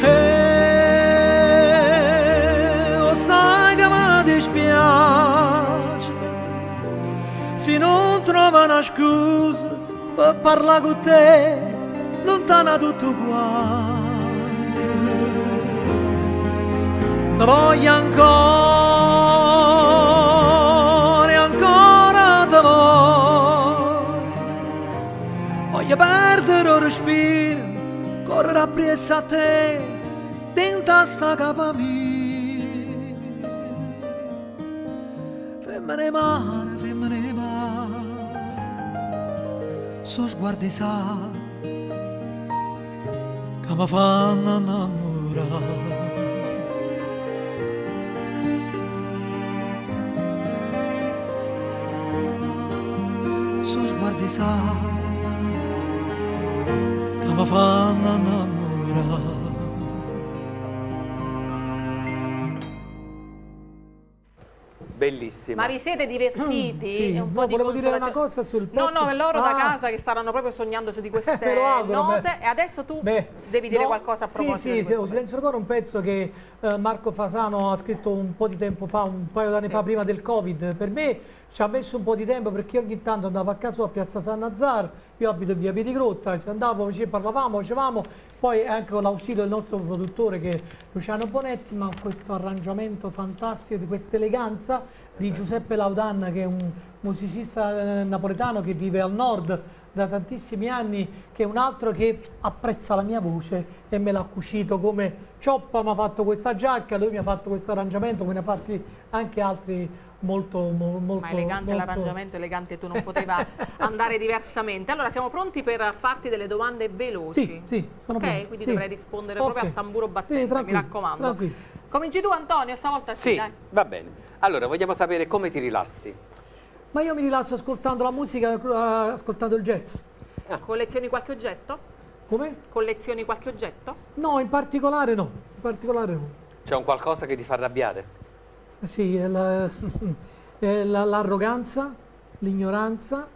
E 'o ssaje che me dispiace Si nun trovo na scusa pe parlà cu te, luntano 'a tuttu quante. Te voglio ancora e ancora te voglio. Voglio perdere 'o respiro, correre appriesso a te, dint'a 'sta capa mia. Femmene 'e mare, femmene 'e mare, so' sguarde 'e sale ca me fanno annammurà. So' sguarde 'e sale ca me fanno annammurà. Bellissima. Ma vi siete divertiti? Sì, È un no, po' di volevo dire una consolazione. cosa sul No, pezzo. no, loro da Ah. casa che staranno proprio sognando su di queste Me lo auguro, note. beh. E adesso tu Beh, devi dire no, qualcosa a proposito Sì, di sì, questo O Silenzio del Coro è un pezzo che Marco Fasano ha scritto un po' di tempo fa, un paio d'anni fa, prima del Covid. Per me ci ha messo un po' di tempo perché ogni tanto andavo a casa a Piazza San Nazzaro, io abito in via Piedigrotta, ci andavo, ci parlavamo, facevamo, poi anche con l'ausilio del nostro produttore che è Luciano Bonetti, ma questo arrangiamento fantastico, di questa eleganza di Giuseppe Laudanna, che è un musicista napoletano che vive al nord da tantissimi anni, che è un altro che apprezza la mia voce e me l'ha cucito come Cioppa mi ha fatto questa giacca, lui mi ha fatto questo arrangiamento, come ne ha fatti anche altri molto, molto Ma elegante molto... l'arrangiamento, elegante tu, non poteva andare diversamente. Allora siamo pronti per farti delle domande veloci. Sì, sì, sono Ok, pronto. quindi Sì. dovrai rispondere proprio Ok. a tamburo Sì, battente, mi tranquillo, raccomando. tranquillo. Cominci tu Antonio, stavolta sì, Sì, dai. va bene. Allora, vogliamo sapere come ti rilassi. Ma io mi rilasso ascoltando la musica, ascoltando il jazz. Ah. Collezioni qualche oggetto? Come? Collezioni qualche oggetto? No, in particolare no, in particolare no. C'è un qualcosa che ti fa arrabbiare? Sì, è l'arroganza, l'ignoranza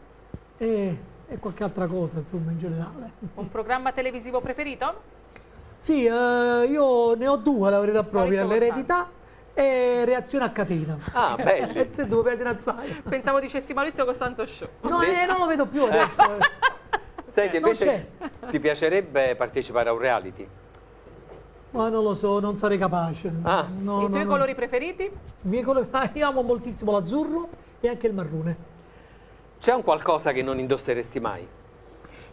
e qualche altra cosa, insomma, in generale. Un programma televisivo preferito? Sì, io ne ho due, la verità propria, Maurizio l'eredità e Reazione a catena. Ah, belli. E te due piacciono assai. Pensavo dicessi Maurizio Costanzo Show. No, non lo vedo più adesso. Senti, Non invece ti piacerebbe partecipare a un reality? Ma non lo so, non sarei capace. Ah. No, I no, tuoi no. colori preferiti? I miei colori, ah, io amo moltissimo l'azzurro e anche il marrone. C'è un qualcosa che non indosseresti mai?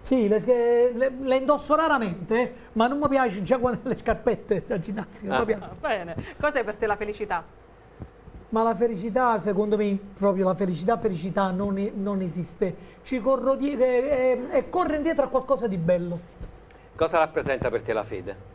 Sì, le indosso raramente, ma non mi piace già quando le scarpette da ginnastica, non mi piace. Va bene. Cos'è per te la felicità? Ma la felicità, secondo me, proprio la felicità, felicità non esiste. Ci corro e corro indietro a qualcosa di bello. Cosa rappresenta per te la fede?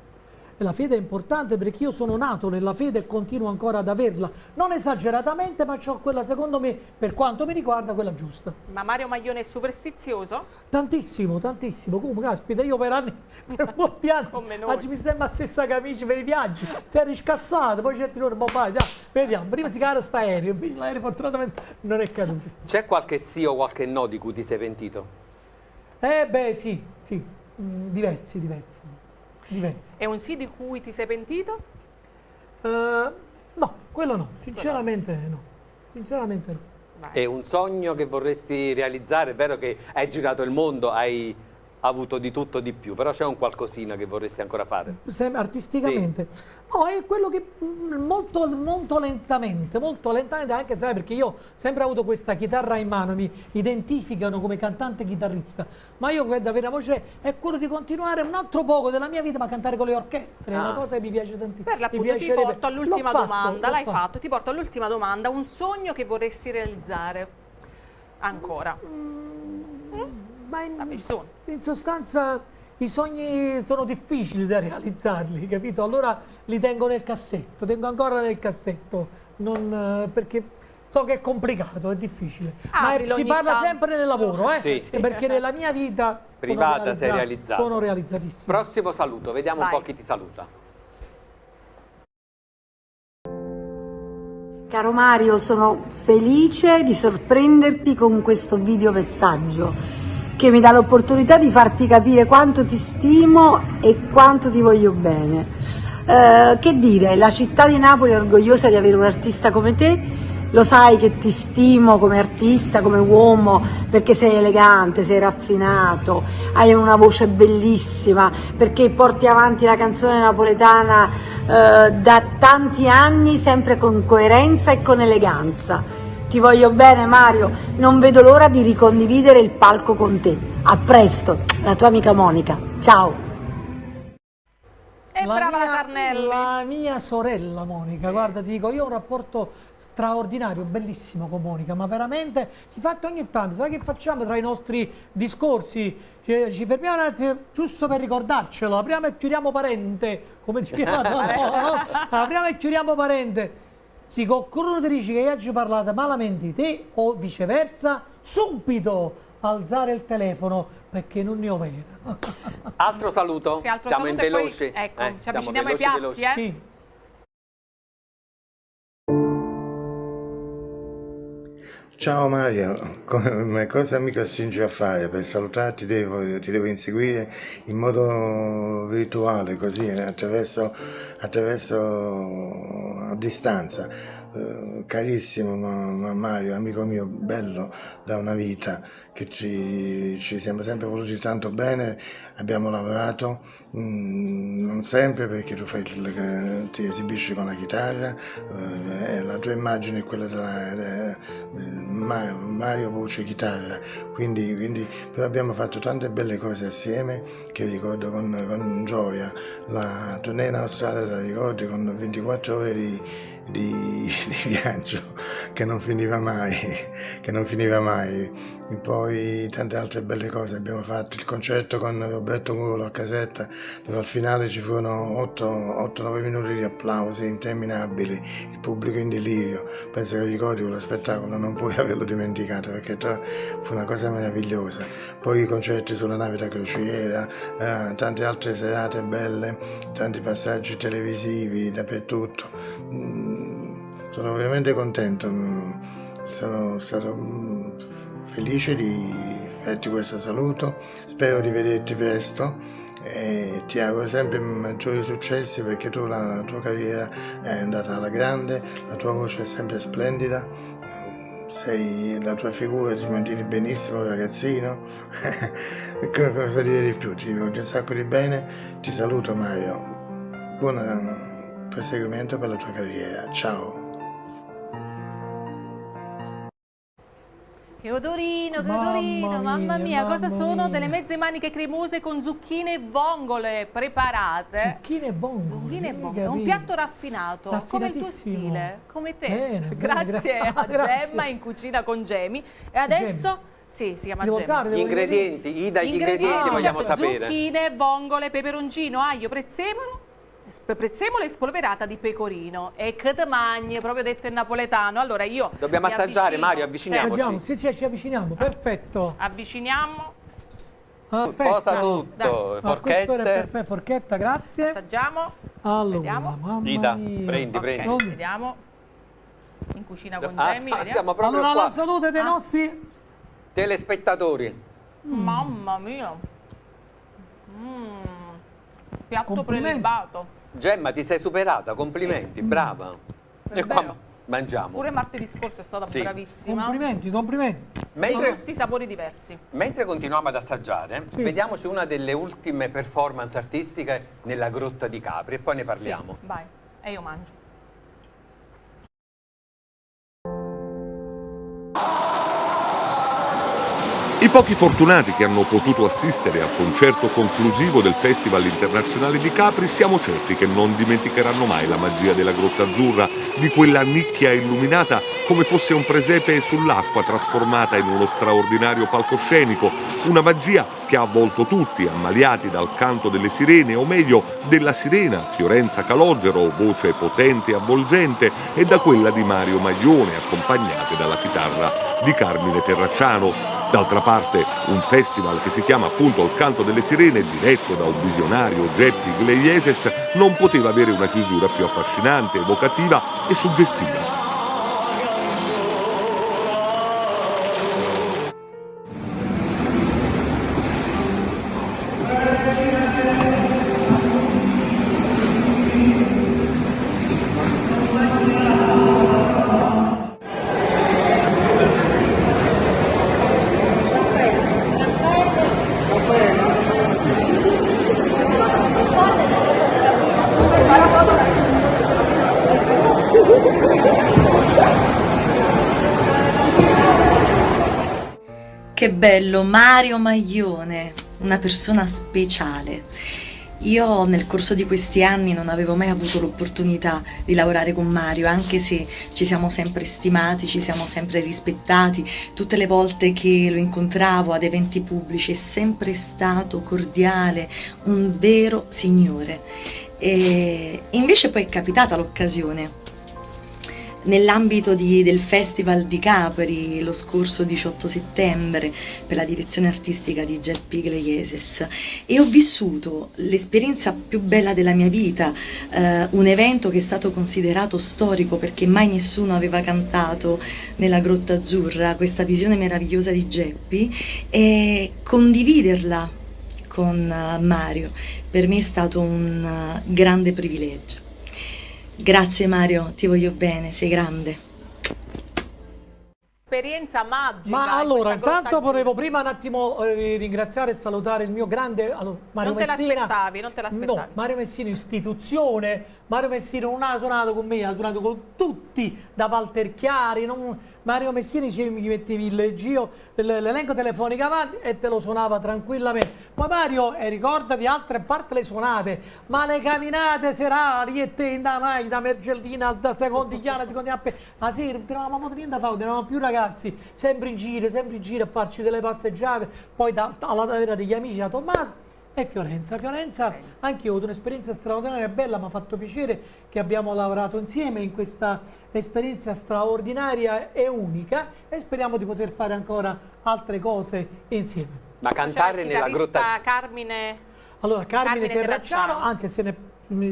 E la fede è importante perché io sono nato nella fede e continuo ancora ad averla. Non esageratamente, ma c'ho quella, secondo me, per quanto mi riguarda, quella giusta. Ma Mario Maglione è superstizioso? Tantissimo, tantissimo. Come caspita, io per anni, per molti anni, Come noi. oggi mi sembra la stessa camicia per i viaggi. Si è riscassato, poi c'è il boh, vai, dai, vediamo. Prima si cade sta aereo, invece l'aereo fortunatamente non è caduto. C'è qualche sì o qualche no di cui ti sei pentito? Eh beh, sì, sì, diversi, diversi. Diversi. È un sì di cui ti sei pentito? No, quello no, sinceramente no. Sinceramente no. È un sogno che vorresti realizzare? È vero che hai girato il mondo, hai avuto di tutto di più, però c'è un qualcosina che vorresti ancora fare? Artisticamente? Sì. No, è quello che molto, molto lentamente, molto lentamente, anche sai perché io ho sempre avuto questa chitarra in mano, mi identificano come cantante chitarrista, ma io guarda, vera voce è quello di continuare un altro poco della mia vita, ma cantare con le orchestre, è una cosa che mi piace tantissimo. Per Mi l'appunto ti piacerebbe. porto all'ultima L'ho fatto, domanda, l'ho l'hai fatto. fatto, ti porto all'ultima domanda, un sogno che vorresti realizzare ancora? Ma Vabbè, ci sono. in sostanza i sogni sono difficili da realizzarli, capito? Allora li tengo nel cassetto, tengo ancora nel cassetto, non, perché so che è complicato, è difficile. Ma Aprilo si ogni parla tanto. sempre nel lavoro, eh? Sì. Sì. Perché nella mia vita sono Privata sei realizzato. Sono realizzatissimo. Prossimo saluto, vediamo Vai. un po' chi ti saluta. Caro Mario, sono felice di sorprenderti con questo videomessaggio che mi dà l'opportunità di farti capire quanto ti stimo e quanto ti voglio bene. Che dire, la città di Napoli è orgogliosa di avere un artista come te, lo sai che ti stimo come artista, come uomo, perché sei elegante, sei raffinato, hai una voce bellissima, perché porti avanti la canzone napoletana da tanti anni, sempre con coerenza e con eleganza. Ti voglio bene Mario, non vedo l'ora di ricondividere il palco con te. A presto, la tua amica Monica. Ciao! E brava la Sarnelli. La mia sorella Monica, guarda, ti dico, io ho un rapporto straordinario, bellissimo con Monica, ma veramente, infatti ogni tanto, sai che facciamo tra i nostri discorsi? Ci fermiamo un attimo, giusto per ricordarcelo, apriamo e chiudiamo parente, come si chiama? No, no, apriamo e chiudiamo parente. Se qualcuno ti dice che io oggi ho parlato malamente di te o viceversa, subito alzare il telefono perché non ne ho vera. Altro saluto? Sì, altro siamo saluto in e poi, veloci. ecco, ci siamo avviciniamo ai veloci, piatti, veloci. eh. Sì. Ciao Mario, cosa mi costringi a fare? Per salutarti ti devo inseguire in modo virtuale, così attraverso a distanza. Carissimo Mario, amico mio, bello da una vita, che ci siamo sempre voluti tanto bene, abbiamo lavorato, non sempre perché tu ti esibisci con la chitarra, la tua immagine è quella della Mario voce chitarra, quindi però abbiamo fatto tante belle cose assieme che ricordo con gioia. La tournée in Australia la ricordi con 24 ore di viaggio che non finiva mai, che non finiva mai. E poi tante altre belle cose abbiamo fatto, il concerto con Roberto Murolo a Caserta, dove al finale ci furono 8-9 minuti di applausi interminabili, il pubblico in delirio. Penso che ricordi quello spettacolo, non puoi averlo dimenticato, perché fu una cosa meravigliosa. Poi i concerti sulla nave da crociera, tante altre serate belle, tanti passaggi televisivi dappertutto. Sono veramente contento, sono stato felice di farti questo saluto, spero di vederti presto e ti auguro sempre maggiori successi, perché la tua carriera è andata alla grande, la tua voce è sempre splendida, la tua figura ti mantieni benissimo ragazzino. Cosa dire di più? Ti voglio un sacco di bene, ti saluto Mario. Buon proseguimento per la tua carriera. Ciao. Che odorino, che Mamma odorino, mamma mia, mia, cosa mamma sono? mia. Delle mezze maniche cremose con zucchine e vongole preparate. Zucchine e vongole. Zucchine e devi vongole, è un capire. piatto raffinato, come il tuo Raffinatissimo. stile, come te. Bene, bene, Grazie gra- a grazie. Gemma in cucina con Gemi. E adesso, sì, si chiama Devo Gemma. alzare, Gli ingredienti, Ida, gli ingredienti vogliamo certo, sapere. Zucchine, vongole, peperoncino, aglio, prezzemolo, prezzemolo e spolverata di pecorino. E che te magni, proprio detto in napoletano. Allora io Dobbiamo mi assaggiare, avvicino. Mario, avviciniamoci. Assaggiamo, sì, sì, ci avviciniamo, perfetto. Avviciniamo. Perfetto. Posa tutto, Ah, questo era forchette. perfetto, forchetta, grazie. Assaggiamo. Allora, Vediamo. mamma Ida, mia. prendi, Ok, prendi. Vediamo. In cucina con Ah, Gemmi, vediamo. siamo proprio Allora, qua. la salute dei nostri Telespettatori. Mamma mia. Mm. Piatto Complimenti. prelibato. Gemma, ti sei superata, complimenti, brava. È E qua vero. mangiamo. Pure martedì scorso è stata Sì. bravissima. Complimenti, complimenti. Mentre, Con tutti i sapori diversi. mentre continuiamo ad assaggiare, vediamoci una delle ultime performance artistiche nella Grotta di Capri e poi ne parliamo. Sì, vai. E io mangio. I pochi fortunati che hanno potuto assistere al concerto conclusivo del Festival Internazionale di Capri siamo certi che non dimenticheranno mai la magia della Grotta Azzurra, di quella nicchia illuminata come fosse un presepe sull'acqua trasformata in uno straordinario palcoscenico, una magia che ha avvolto tutti, ammaliati dal canto delle sirene, o meglio della sirena Fiorenza Calogero, voce potente e avvolgente, e da quella di Mario Maglione, accompagnate dalla chitarra di Carmine Terracciano. D'altra parte, un festival che si chiama appunto Il Canto delle Sirene, diretto da un visionario Geppi Gleieses, non poteva avere una chiusura più affascinante, evocativa e suggestiva. Che bello, Mario Maglione, una persona speciale. Io nel corso di questi anni non avevo mai avuto l'opportunità di lavorare con Mario, anche se ci siamo sempre stimati, ci siamo sempre rispettati. Tutte le volte che lo incontravo ad eventi pubblici è sempre stato cordiale, un vero signore. E invece poi è capitata l'occasione nell'ambito del Festival di Capri lo scorso 18 settembre per la direzione artistica di Geppi Gleieses e ho vissuto l'esperienza più bella della mia vita, un evento che è stato considerato storico perché mai nessuno aveva cantato nella Grotta Azzurra questa visione meravigliosa di Geppi e condividerla con Mario per me è stato un grande privilegio. Grazie Mario, ti voglio bene, sei grande. Esperienza magica. Ma in allora, questa grotta intanto volevo prima un attimo ringraziare e salutare il mio grande allora, Mario Non te Messina. l'aspettavi, non te l'aspettavi. No, Mario Messina istituzione, Mario Messina non ha suonato con me, ha suonato con tutti, da Walter Chiari, Mario Messina ci mi mettevi il giro, l'elenco telefonico avanti e te lo suonava tranquillamente. Poi Mario, ricordati, altre parte le suonate, ma le camminate serali e te in da mai, da Mergellina, da Secondigliano, Secondigliano, la sera, non avevamo niente da fare, non eravamo più ragazzi, sempre in giro a farci delle passeggiate, poi alla tavera degli amici, da Tommaso. E Fiorenza, Fiorenza, anche io ho avuto un'esperienza straordinaria e bella, mi ha fatto piacere che abbiamo lavorato insieme in questa esperienza straordinaria e unica e speriamo di poter fare ancora altre cose insieme. Ma cantare C'era il nella grotta chitarrista Carmine. Allora, Carmine, Carmine Terracciano, Terracciano. anzi se ne,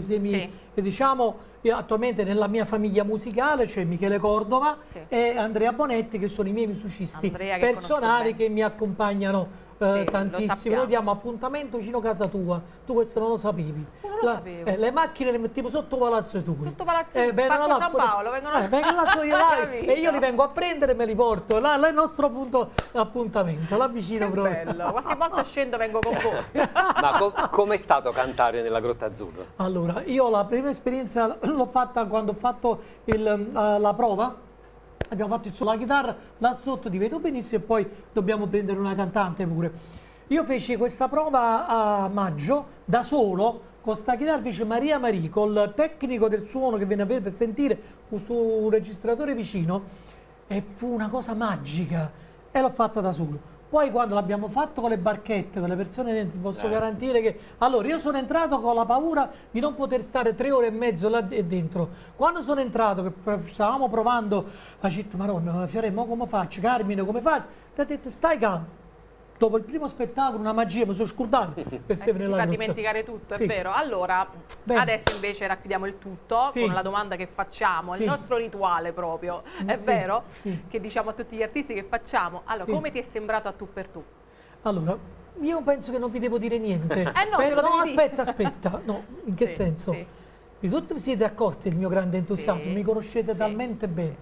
se mi, Sì. diciamo, io attualmente nella mia famiglia musicale c'è Michele Cordova Sì. e Andrea Bonetti che sono i miei musicisti Andrea, che personali conosco che mi accompagnano Sì, lo tantissimo. sappiamo. Noi diamo appuntamento vicino a casa tua, tu questo non lo sapevi. Non lo sapevo. Le macchine le mettiamo sotto Palazzo Tui. Sotto Palazzo vengono Parco là San pure- Paolo, vengono vengono là, io là, Capito? e io li vengo a prendere e me li porto. Là, là è il nostro punto appuntamento, là vicino proprio. Bello, qualche volta scendo vengo con voi. Ma com'è stato cantare nella Grotta Azzurra? Allora, io la prima esperienza l'ho fatta quando ho fatto la prova. Abbiamo fatto il solo la chitarra, là sotto ti vedo benissimo e poi dobbiamo prendere una cantante pure. Io feci questa prova a maggio da solo con sta chitarra, fece Maria Marie, col tecnico del suono che venne a per sentire su un registratore vicino e fu una cosa magica e l'ho fatta da solo. Poi quando l'abbiamo fatto con le barchette, con le persone dentro, ti posso garantire che... Allora, io sono entrato con la paura di non poter stare 3 ore e mezzo là dentro. Quando sono entrato, che stavamo provando, ho detto, Maronna, Fiorello, mo come faccio? Carmine, come faccio? Mi ha detto, stai calmo. Dopo il primo spettacolo, una magia, mi sono scordato che Sì, stavo ti nella fa grotta. dimenticare tutto, è Sì. vero. Allora, Bene. adesso invece racchiudiamo il tutto Sì. con la domanda che facciamo, Sì. il nostro rituale proprio, è Sì, vero? sì. Che diciamo a tutti gli artisti che facciamo. Allora, Sì. come ti è sembrato a tu per tu? Allora, io penso che non vi devo dire niente. Eh no, ce lo no, devi dire. aspetta, aspetta. No, in che Sì, senso? sì. Di tutti vi siete accorti del mio grande entusiasmo, Sì, mi conoscete talmente bene.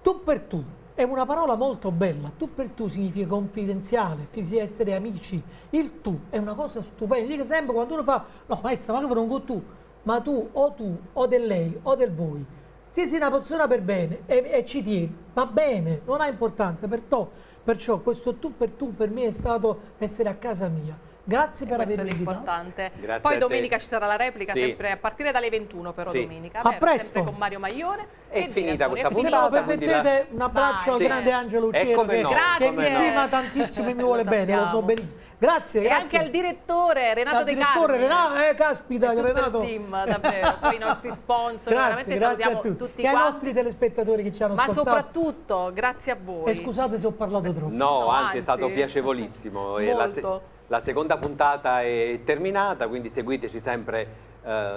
Tu per tu è una parola molto bella. Tu per tu significa confidenziale, significa essere amici. Il tu è una cosa stupenda. Dico sempre quando uno fa, no, maestra, ma che non con tu, ma tu o tu o del lei o del voi. Se sei una persona per bene e ci tieni, va bene, non ha importanza per to. Perciò questo tu per tu per me è stato essere a casa mia. Grazie per Questo è avermi invitato. l'importante. Grazie Poi a te. domenica ci sarà la replica, Sì. sempre a partire dalle 21 però Sì. domenica. A vero? presto. Sempre con Mario Maglione. È e finita Via questa Antonio. Se me puntata. lo quindi permettete, un abbraccio al Sì. grande Angelo E Ucciero come che, no, che come mi no. stima tantissimo e mi Lo vuole bene, lo so sappiamo. benissimo. Grazie, E grazie. anche al direttore Renato Al De direttore Carmine. Renato, caspita, E tutto Renato. il team, davvero. Poi i nostri sponsor, Grazie, veramente grazie a salutiamo tutti. tutti E ai quanti. nostri telespettatori che ci hanno Ma ascoltato. soprattutto grazie a voi. E scusate se ho parlato troppo. No, anzi, è stato anzi. piacevolissimo. E la, Molto. la seconda puntata è terminata, quindi seguiteci sempre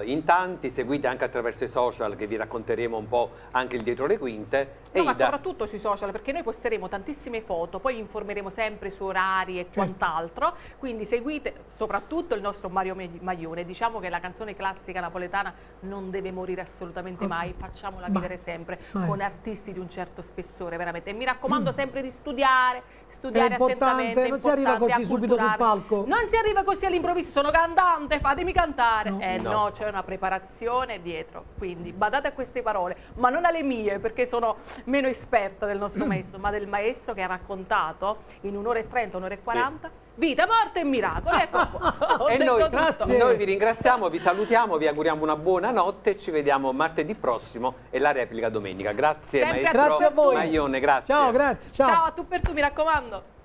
in tanti, seguite anche attraverso i social che vi racconteremo un po' anche il dietro le quinte. E No, ma Ida, soprattutto sui social, perché noi posteremo tantissime foto, poi vi informeremo sempre su orari e quant'altro, quindi seguite soprattutto il nostro Mario Maglione. Diciamo che la canzone classica napoletana non deve morire assolutamente mai, facciamola Mai. vivere sempre Mai. con artisti di un certo spessore, veramente. E mi raccomando sempre di studiare, studiare È importante, attentamente, è non si arriva importante, così subito sul acculturarsi. palco. Non si arriva così all'improvviso, sono cantante, fatemi cantare. No. No, c'è una preparazione dietro, quindi badate a queste parole, ma non alle mie perché sono meno esperta del nostro maestro, ma del maestro che ha raccontato in un'ora e 30, un'ora e 40, vita, morte e miracoli. Ecco qua. Ho E detto noi, tutto. noi vi ringraziamo, vi salutiamo, vi auguriamo una buona notte e ci vediamo martedì prossimo e la replica domenica. Grazie Sempre a maestro Grazie a voi. Maglione, grazie. Ciao, grazie, ciao. Ciao a tu per tu, mi raccomando.